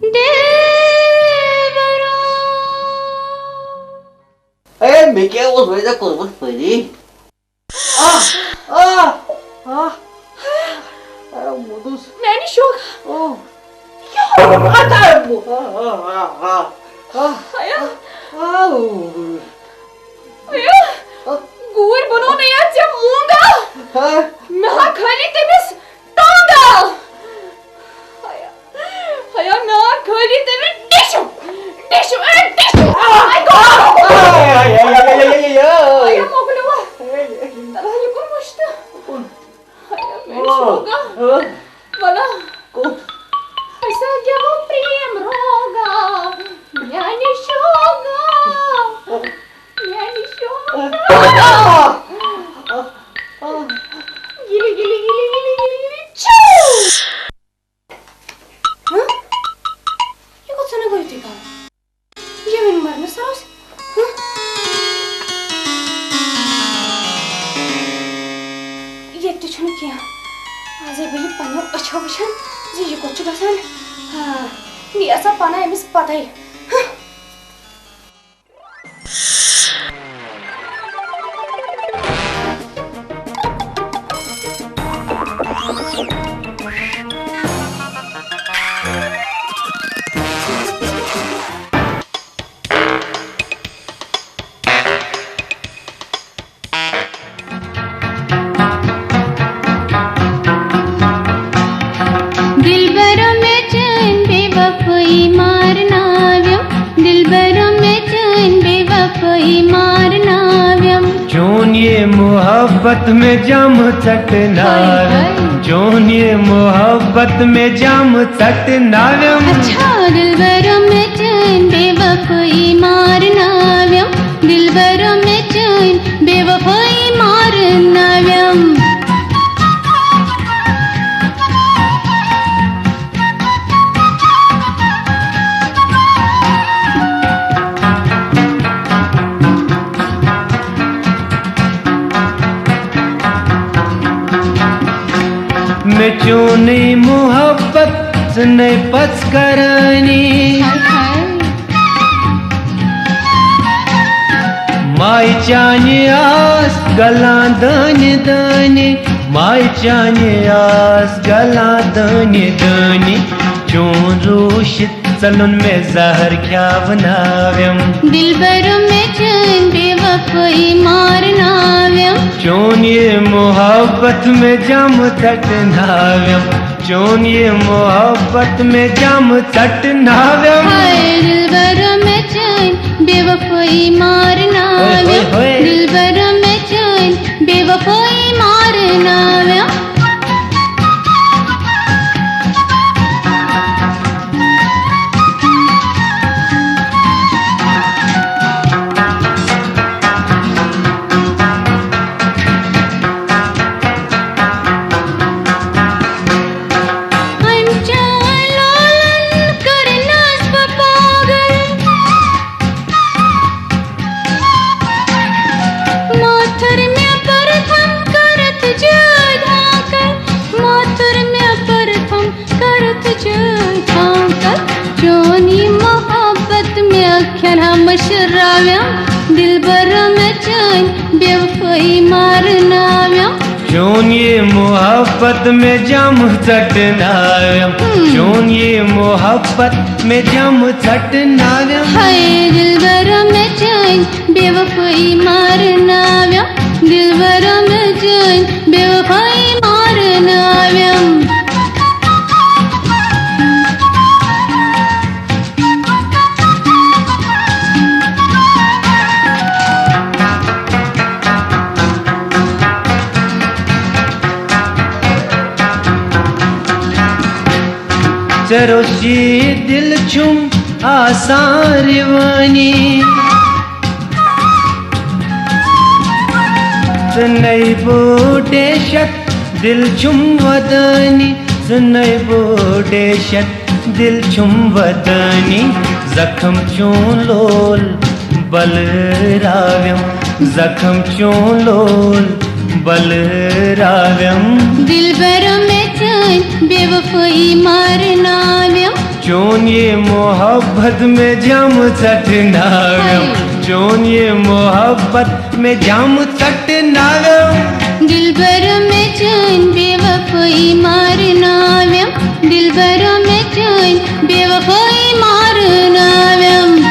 دلبرو۔ اے، مےٚ کیٛاہ اوس وۄنۍ ژےٚ کوٚرمُت پٔری؟ آہ، آہ، آہ۔ اے، موٚدُس۔ میٛانہِ شوق۔ اوہ۔ یہِ کیٛاہ؟ آہ، آہ، آہ، آہ۔ آہ۔ ایا۔ آہ۔ ایا۔ آہ۔ گوٗرۍ بنوو نہٕ یا ژےٚ مونٛگا۔ ہا؟ مےٚ ہا کھٲلی تٔمِس ٹونٛگا۔ ہیا، ہیا، نار کھٲلی تٔمِس ڈِشُم، ڈِشُم، اے، ڈِشُم۔ آے گوٚو۔ آے، آے، آے۔ ہیا، مۄکلیو۔ تَلہٕ ہا یہِ کوٚر مٔشتہٕ۔ کُن؟ ہیا، مےٚ او۔ شوگا۔ ہہ۔ وَلا۔ کُن؟ أسۍ ہا گٮ۪وو پرٛیم روگا، میٛانہِ شوگا، میٛانہِ شوگا۔ آ۔ آ۔ آ۔ گِلی، گِلی، گِلی، گِلی، گِلی، گِلی، چوٗ۔ ہہ؟ یہِ کوٚت ژھٕنو بہٕ یُتھُے کال؟ یہِ وٕنہِ مَرنہٕ سا اوس؟ ہہ؟ ییٚتہِ تہِ چھُنہٕ کینٛہہ۔ آزے بہٕ یہِ پنٛنیو أچھو وٕچھان زِ یہِ کوٚت چھُ گژھان۔ ہاں، یہِ آسا پَنہ أمِس پَتَے۔ ہہ؟ میں جام ژٹناویم۔ ہاے، ہاے۔ چون یہ محبت میں جام ژٹناویم۔ اچھا۔ دلبرو میں چین بے وفائی مارناویم۔ دلبرو میں چین بے وفائی مارناویم۔ مےٚ چونٕے محبت ژٕ نَے پَژھ کرٲنی۔ ہاے ہاے۔ ماے چانہِ آس گلان دٲنہِ دٲنہِ، ماے چانہِ آس گلان دٲنہِ دٲنہِ۔ چون روٗشِتھ ژلُن مےٚ زہر کھیاوناویم۔ دلبرو میں چٲنۍ بے وفٲیی مارناویم۔ چون یہ محبت میں جام ژٹناویم۔ چون یہ محبت میں جام ژٹناویم۔ ہاے دلبرو میں چٲنۍ بے وفٲیی مارناویم۔ ہوے، ہوے، ہوے۔ دلبرو میں چٲنۍ بے وفٲیی مارناویم۔ أمۍ چٲنۍ لولن کٔرنس بہٕ پاگل۔ ماتھر مےٚ پرتھم کرت جٲدۍ ہاکل، ماتھر مےٚ پرتھم کرت جٲدۍ ہاکل۔ چون یہِ محبت مےٚ کھٮ۪ن ہا مٔشراوٮ۪م، دلبر مےٚ چٲنۍ بے وفٲیی مارناوٮ۪م۔ چون یہ محبت میں جام ژٹناویم۔ ہم۔ چون یہ محبت میں جام ژٹناویم۔ ہاے دلبر مےٚ چٲنۍ بے وفٲیی مارناویم۔ دلبر مےٚ چٲنۍ بے وفٲیی مارناویم۔ ژےٚ روٚسی دِل چھُم آسان رِوٲنی۔ ژٕ نَے بوڈے شک دِل چھُم ودٲنی، ژٕ نَے بوڈے شک دِل چھُم ودٲنی۔ زخم چون لول بلراویم، زخم چون لول بلراویم۔ دلبر مےٚ چٲنۍ بے وفٲیی مارناویم۔ چون یہ محبت میں جام ژٹناویم۔ ہاے۔ چون یہ محبت میں جام ژٹناویم۔ دلبر مےٚ چٲنۍ بے وفٲیی مارناویم۔ دلبر مےٚ چٲنۍ بے وفٲیی مارناویم۔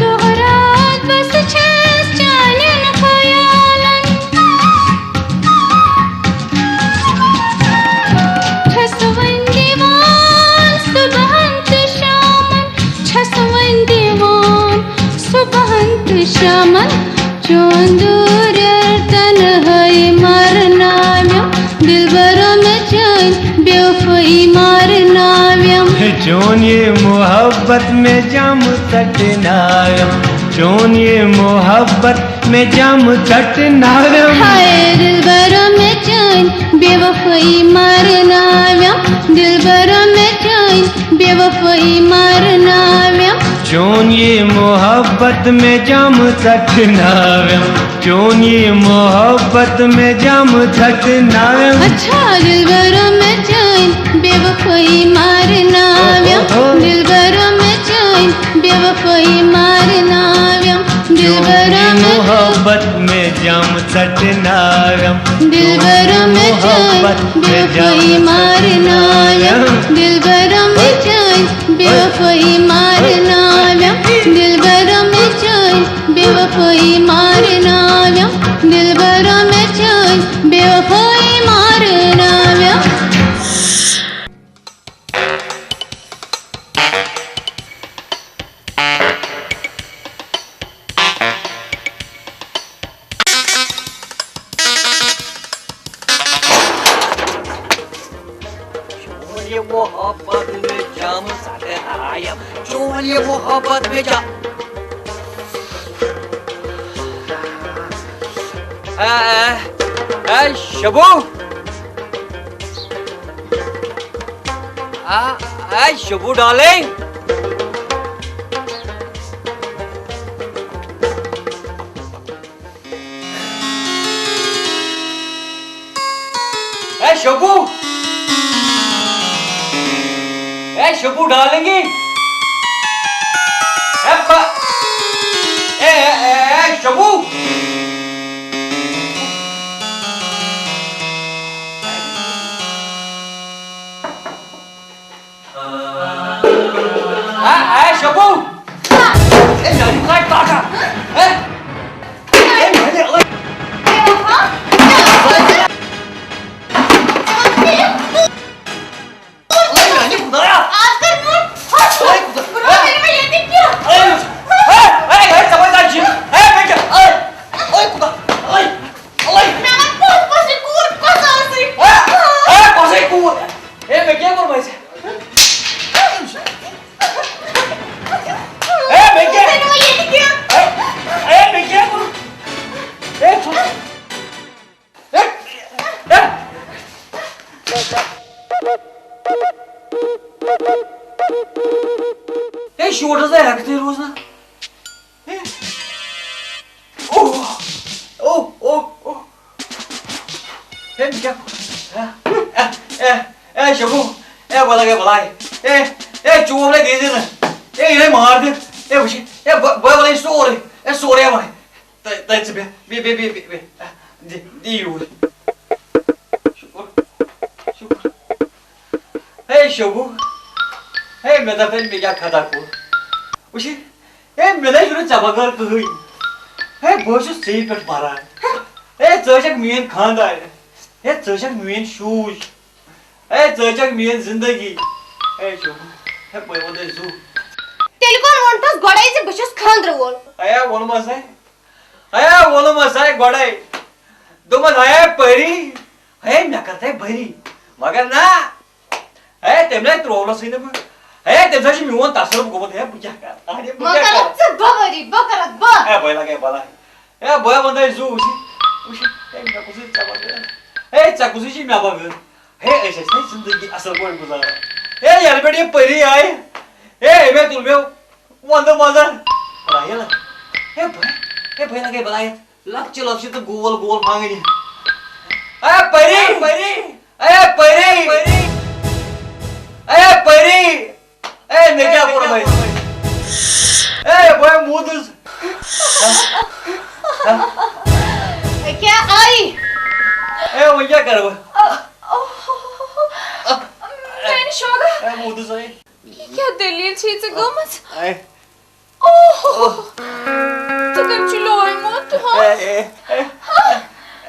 دۄہ رات بس چھس چانٮ۪ن خیالن۔ چھس وۄنۍ دِوان صبحن تہٕ شامن، چھس وۄنۍ دِوان صبحن تہٕ شامن۔ چون دوٗر یار تنہٲیی مارناویم، دلبرو مےٚ چٲنۍ بے وفٲیی مارناویم۔ چون یہ محبت میں جام ژٹناویم، چون یہ محبت میں جام ژٹناویم۔ ہاے دلبرو مےٚ چٲنۍ بے وفٲیی مارناویم، دلبرو مےٚ چٲنۍ بے وفٲیی مارناویم۔ چون یہ محبت میں جام ژٹناویم، چون یہ محبت میں جام ژٹناویم۔ اچھا دلبرو مےٚ چٲنۍ بے وفٲیی مارناویم۔ اوہو۔ دلبرو مےٚ چٲنۍ بے وفٲیی مارناویم۔ دلبرو چون یہ مےٚ محبت میں جام ژٹناویم۔ دلبرو مےٚ چٲنۍ محبت بے میں جام وفٲیی مارناویم۔ ژٹناویم۔ دلبرو مےٚ چٲنۍ بے وفٲیی مارناویم۔ دلبرو مےٚ چٲنۍ بے وفٲیی مارناویم۔ دل ये मोहब्बत में जाम साथे आया, चोर ये मोहब्बत में जा। ए, ए, ए, शबू। आ, ए, शबू डार्लिंग। ए शोभू, ए शोभू डालेंगे। ए प-, ए, ए, ए, ए, शोभू। ए, ए, शोभू। ए, नानी, काय काटा? ए, ए, नानी, ओए। ओए, नानी, खुदाया। आज कर मूड। ओए, खुदा। ब्रो, मेरे में ये भी क्या? ओए, ए, ए, ए, समझदार जी। ए, मैं क्या? ओए, ओए, खुदा। ओए, ओए। मैं मत पूछ, बस ये कूद, बस ऐसे। ए, ए, बस ये कूद। ए, मैं क्या करूँ भाई से? اے، مےٚ کیٛاہ؟ اے، اے، مےٚ کیٛاہ کوٚر؟ اے، ژٕ، اے، اے۔ اے، شوٹس ہے، ہٮ۪کہٕ تُہۍ روزنا؟ اے۔ اوہ، اوہ، اوہ، اوہ۔ ہے، مےٚ کیٛاہ؟ ہے، ہے، ہے، ہے، شبو۔ ہے، بہٕ لگے بلاے۔ ہے، ہے، چوب لے دِیٖزِ نہٕ۔ ہے، یہِ ہے مار دِ۔ ہے، وٕچھ۔ ہے، بہٕ، بہٕ وَنَے سورُے۔ ہے، سورُے وَنَے۔ تَتہِ، تَتہِ ژٕ بیٚہہ۔ بیٚہہ، بیٚہہ، بیٚہہ، بیٚہہ، بیٚہہ۔ دِ، دِ یوٗرۍ۔ شُکُر۔ شُکُر۔ ہے، شبو۔ ہے، مےٚ دَپ، ہے، مےٚ کیٛاہ خطا کوٚر؟ وٕچھ۔ ہے، مےٚ نَے چھُنہٕ ژےٚ بغٲر کٕہٕنۍ۔ ہے، بہٕ حظ چھُس ژےٚ پٮ۪ٹھ مَران۔ ہے، ژٕ حظ چھَکھ میٛٲنۍ خانٛدارِنۍ۔ ہے، ژٕ حظ چھَکھ میٛٲنۍ شوٗج۔ ہے، ژٕ حظ چھَکھ میٛٲنۍ زِندگی۔ ہے، شوٗج۔ ہے، بہٕ وَنَے زُو۔ تیٚلہِ کَم ووٚنتَس گۄڈَے زِ بہٕ چھُس خانٛدرٕ وول؟ ہے، ووٚنمَس ہے۔ ہے، ووٚنمَس ہے گۄڈَے۔ دوٚپمَس، ہے، پٔری۔ ہے، مےٚ کَر تۄہہِ بٔری۔ مگر نہ۔ ہے، تٔمۍ نَے ترٛوونَسٕے نہٕ بہٕ۔ ہے، تٔمۍ سۭتۍ چھُ میون تصرُف گوٚمُت۔ ہے، بہٕ کیٛاہ کَرٕ؟ اَہَنہِ، بہٕ وۄنۍ کیٛاہ کَرَکھ کَرٕ؟ ژٕ بہٕ ؤری، بہٕ کَرَکھ بہٕ۔ ہے، بہٕ لَگے بَلاے۔ ہے، بہٕ وَنہٕ تۄہہِ زُو، وٕچھ۔ وٕچھ، ہے، مےٚ کُسٕے ژےٚ بغٲر۔ ہے، ژےٚ کُسٕے چھُے مےٚ بغٲر؟ ہے، أسۍ ٲسۍ نَے زِندگی اَصٕل پٲٹھۍ گُزاران۔ ہے، یَنہٕ پٮ۪ٹھ یہِ پٔری آیہِ، ہے، أمۍ ہے تُل مےٚ وَندٕ منٛزَن۔ راحیل، ہے، بہٕ، ہے، بہٕ لَگے بَلاے۔ لۄکچہِ لۄکچہِ تہٕ گول گول آنٛگنہِ۔ اے پری! پری! اے پری! اے پری! اے مےٚ کیٛاہ کوٚرمَے؟ اے بہٕ موٗدُس۔ کیٛاہ آیی؟ اے وۄنۍ کیٛاہ کَرٕ بہٕ؟ میٛانہِ شوگہٕ۔ A موٗدُس A. یہِ کیٛاہ دٔلیٖل چھے ژےٚ گٔمٕژ؟ اے۔ اوہ! ژٕ کٔمۍ چھُ لیومُت، ہا؟ اے، اے، اے،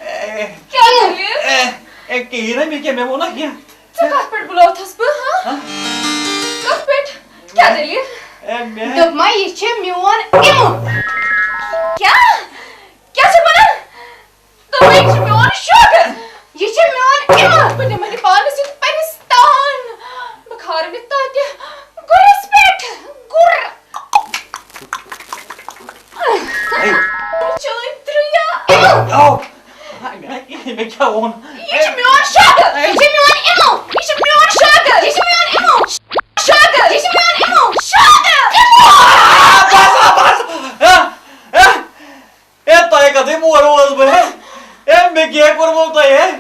اے، کیٛاہ دٔلیٖل؟ اے، اے، کِہیٖنۍ نہٕ، مےٚ کیٛاہ، مےٚ ووٚن نہ کینٛہہ۔ ژٕ کَتھ پٮ۪ٹھ بُلوتھَس بہٕ، ہا؟ ہا؟ کَتھ پٮ۪ٹھ؟ کیٛاہ دٔلیٖل؟ اے، مےٚ دوٚپمَے، یہِ چھِ میون اِمہٕ۔ کیٛاہ؟ کیٛاہ چھِ وَنان؟ دوٚپمَے، یہِ چھُ میون شوگہٕ۔ یہِ چھُ میون اِمہٕ۔ بہٕ نِمَن یہِ پانَس سۭتۍ پنٛنِس تان۔ بہٕ کھارَن یہِ تَتہِ گُرَس پٮ۪ٹھ۔ گُر۔ ہے۔ چٲنۍ ترٛیا اِمہٕ۔ یاو۔ ہے، مےٚ، مےٚ کیٛاہ ووٚن؟ یہِ چھُ میون شوگہٕ۔ یہِ چھُ میون اِمہٕ۔ یہِ چھُ میون شوگہٕ۔ یہِ چھُ میون اِمہٕ۔ شوگہٕ۔ یہِ چھُ میون اِمہٕ۔ شوگہٕ۔ آ، بس، آ، بس۔ آ، آ۔ اے، تۄہہِ کَتھٕے مور اوس بہٕ، ہے؟ اے، مےٚ کیٛاہ کوٚرمو تۄہہِ، ہے؟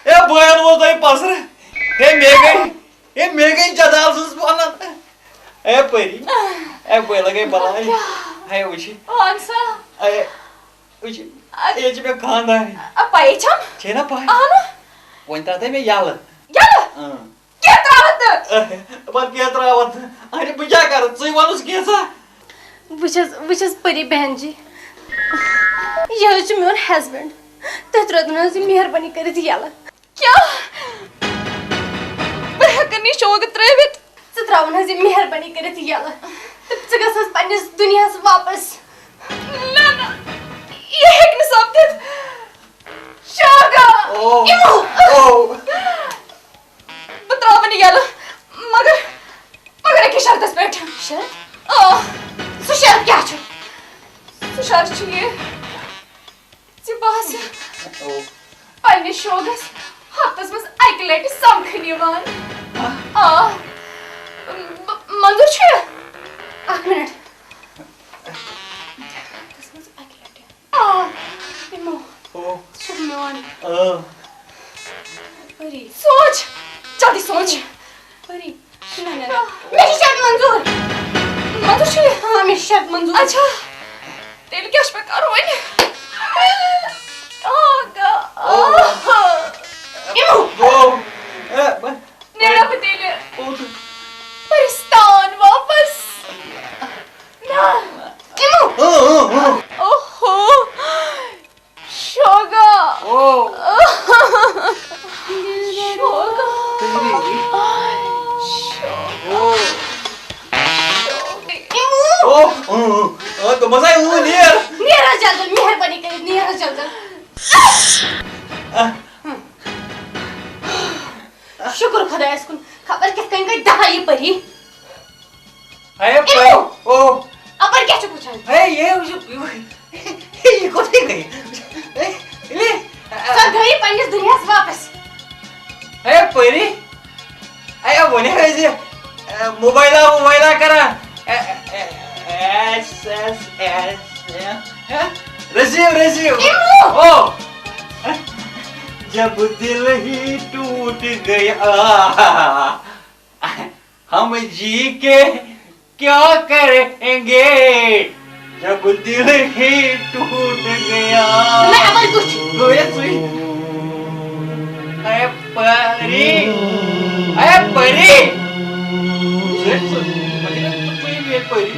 اے، بہٕ اَنہٕ وو تۄہہِ پَسرٕ۔ اے، مےٚ گٔے، اے، مےٚ گٔے جدال سٕنٛز پَنَن۔ A, Pari. اے، بہٕ لَگے بَلاے۔ اے، وٕچھ۔ وَن سا۔ اے، وٕچھ۔ اَدٕ اے، چھِ مےٚ خانٛدارِنۍ۔ اَ، پَیی چھَم۔ چھے نا پَے؟ اَہنُو۔ وۄنۍ ترٛاو تۄہہِ مےٚ یَلہٕ۔ یَلہٕ؟ اۭں۔ کیٛاہ ترٛاوَتھ نہٕ؟ پَتہٕ کیٛاہ ترٛاوَتھ؟ اَہَنہِ بہٕ کیٛاہ کَرٕ؟ ژٕے وَنُس کینٛژھا۔ بہٕ چھَس، بہٕ چھَس پٔری بہن جی۔ یہِ حظ چھُ میون husband۔ تُہۍ ترٛٲوتَن حظ یہِ مہربٲنی کٔرِتھ یَلہٕ۔ کیٛاہ؟ بہٕ ہٮ۪کہٕ نہٕ یہِ شوگہٕ ترٛٲوِتھ۔ ژٕ ترٛاوُن حظ یہِ مہربٲنی کٔرِتھ یَلہٕ۔ تہٕ ژٕ گژھ حظ پنٛنِس دُنیاہَس واپَس۔ نہ، نہ، یہِ ہیٚکہِ نہٕ سَپدِتھ۔ شوگہٕ! او، یِمو! او۔ بہٕ ترٛاوَن یہِ یَلہٕ۔ شرط؟ آ، سُہ شرط کیٛاہ چھُ؟ سُہ شرط چھُ یہِ زِ بہٕ آسہٕ او۔ پننِس شوگس ہفتس منٛز اکہِ لٹہِ سمکھنہِ یِوان۔ آ، م-، منظور چھُ یہِ؟ اکھ منٹ۔ ہفتس منٛز اکہِ لٹہِ۔ آ، یِمو۔ او۔ سُہ میون۔ آ۔ پری۔ سونٛچ، جلدی سونٛچ۔ پری۔ نہ، نہ، نہ۔ مےٚ چھُ شرط منظور۔ منظور چھُ یہِ؟ ہاں، مےٚ چھُ شرط منظور۔ اچھا، تیٚلہِ کیٛاہ چھُ مےٚ کرُن وۄنۍ؟ آ، گا-، او۔ آ۔ یِمو۔ او۔ اے، بہٕ۔ نیرا بہٕ تیٚلہِ۔ او۔ پرستان واپس۔ نہ۔ یِمو۔ او، او، او۔ اوہو۔ شوگا۔ او۔ شوگا۔ تیری۔ شوگا۔ او۔ شوگا۔ او، او، او، او، دوٚپمَس ہا، او، نیر۔ نیر حظ جلدی، مہربٲنی کٔرِتھ نیر حظ جلدی۔ آ۔ شُکُر خۄدایَس کُن، خبر کِتھ کٔنۍ گٔے دَہہ یہِ پٔری۔ ہے، یِمو۔ او۔ اَپٲرۍ کیٛاہ چھُکھ وٕچھان؟ ہے، یہِ وٕچھِو، یہِ کوٚت گٔے؟ ہے، یہِ۔ سۄ گٔیے پنٛنِس دُنیاہَس واپس۔ ہے، پٔری۔ ہے، وۄنۍ ٲسۍ یہِ، اے، موبایلا ووبایلا کران۔ اے، اے، A, S, S, S, A, A, receive, receive. یِمو۔ او۔ جب دل ہی ٹوٹ گیا، ہم جی کے کیا کریں گے؟ جب دل ہی ٹوٹ گیا۔ نہ، اَپٲرۍ کُس چھُ؟ گوٚو یہِ ژٕے۔ اے پری، اے پری۔ ژٕ، ژٕ، مگر ژٕ ژٕے مےٚ پری۔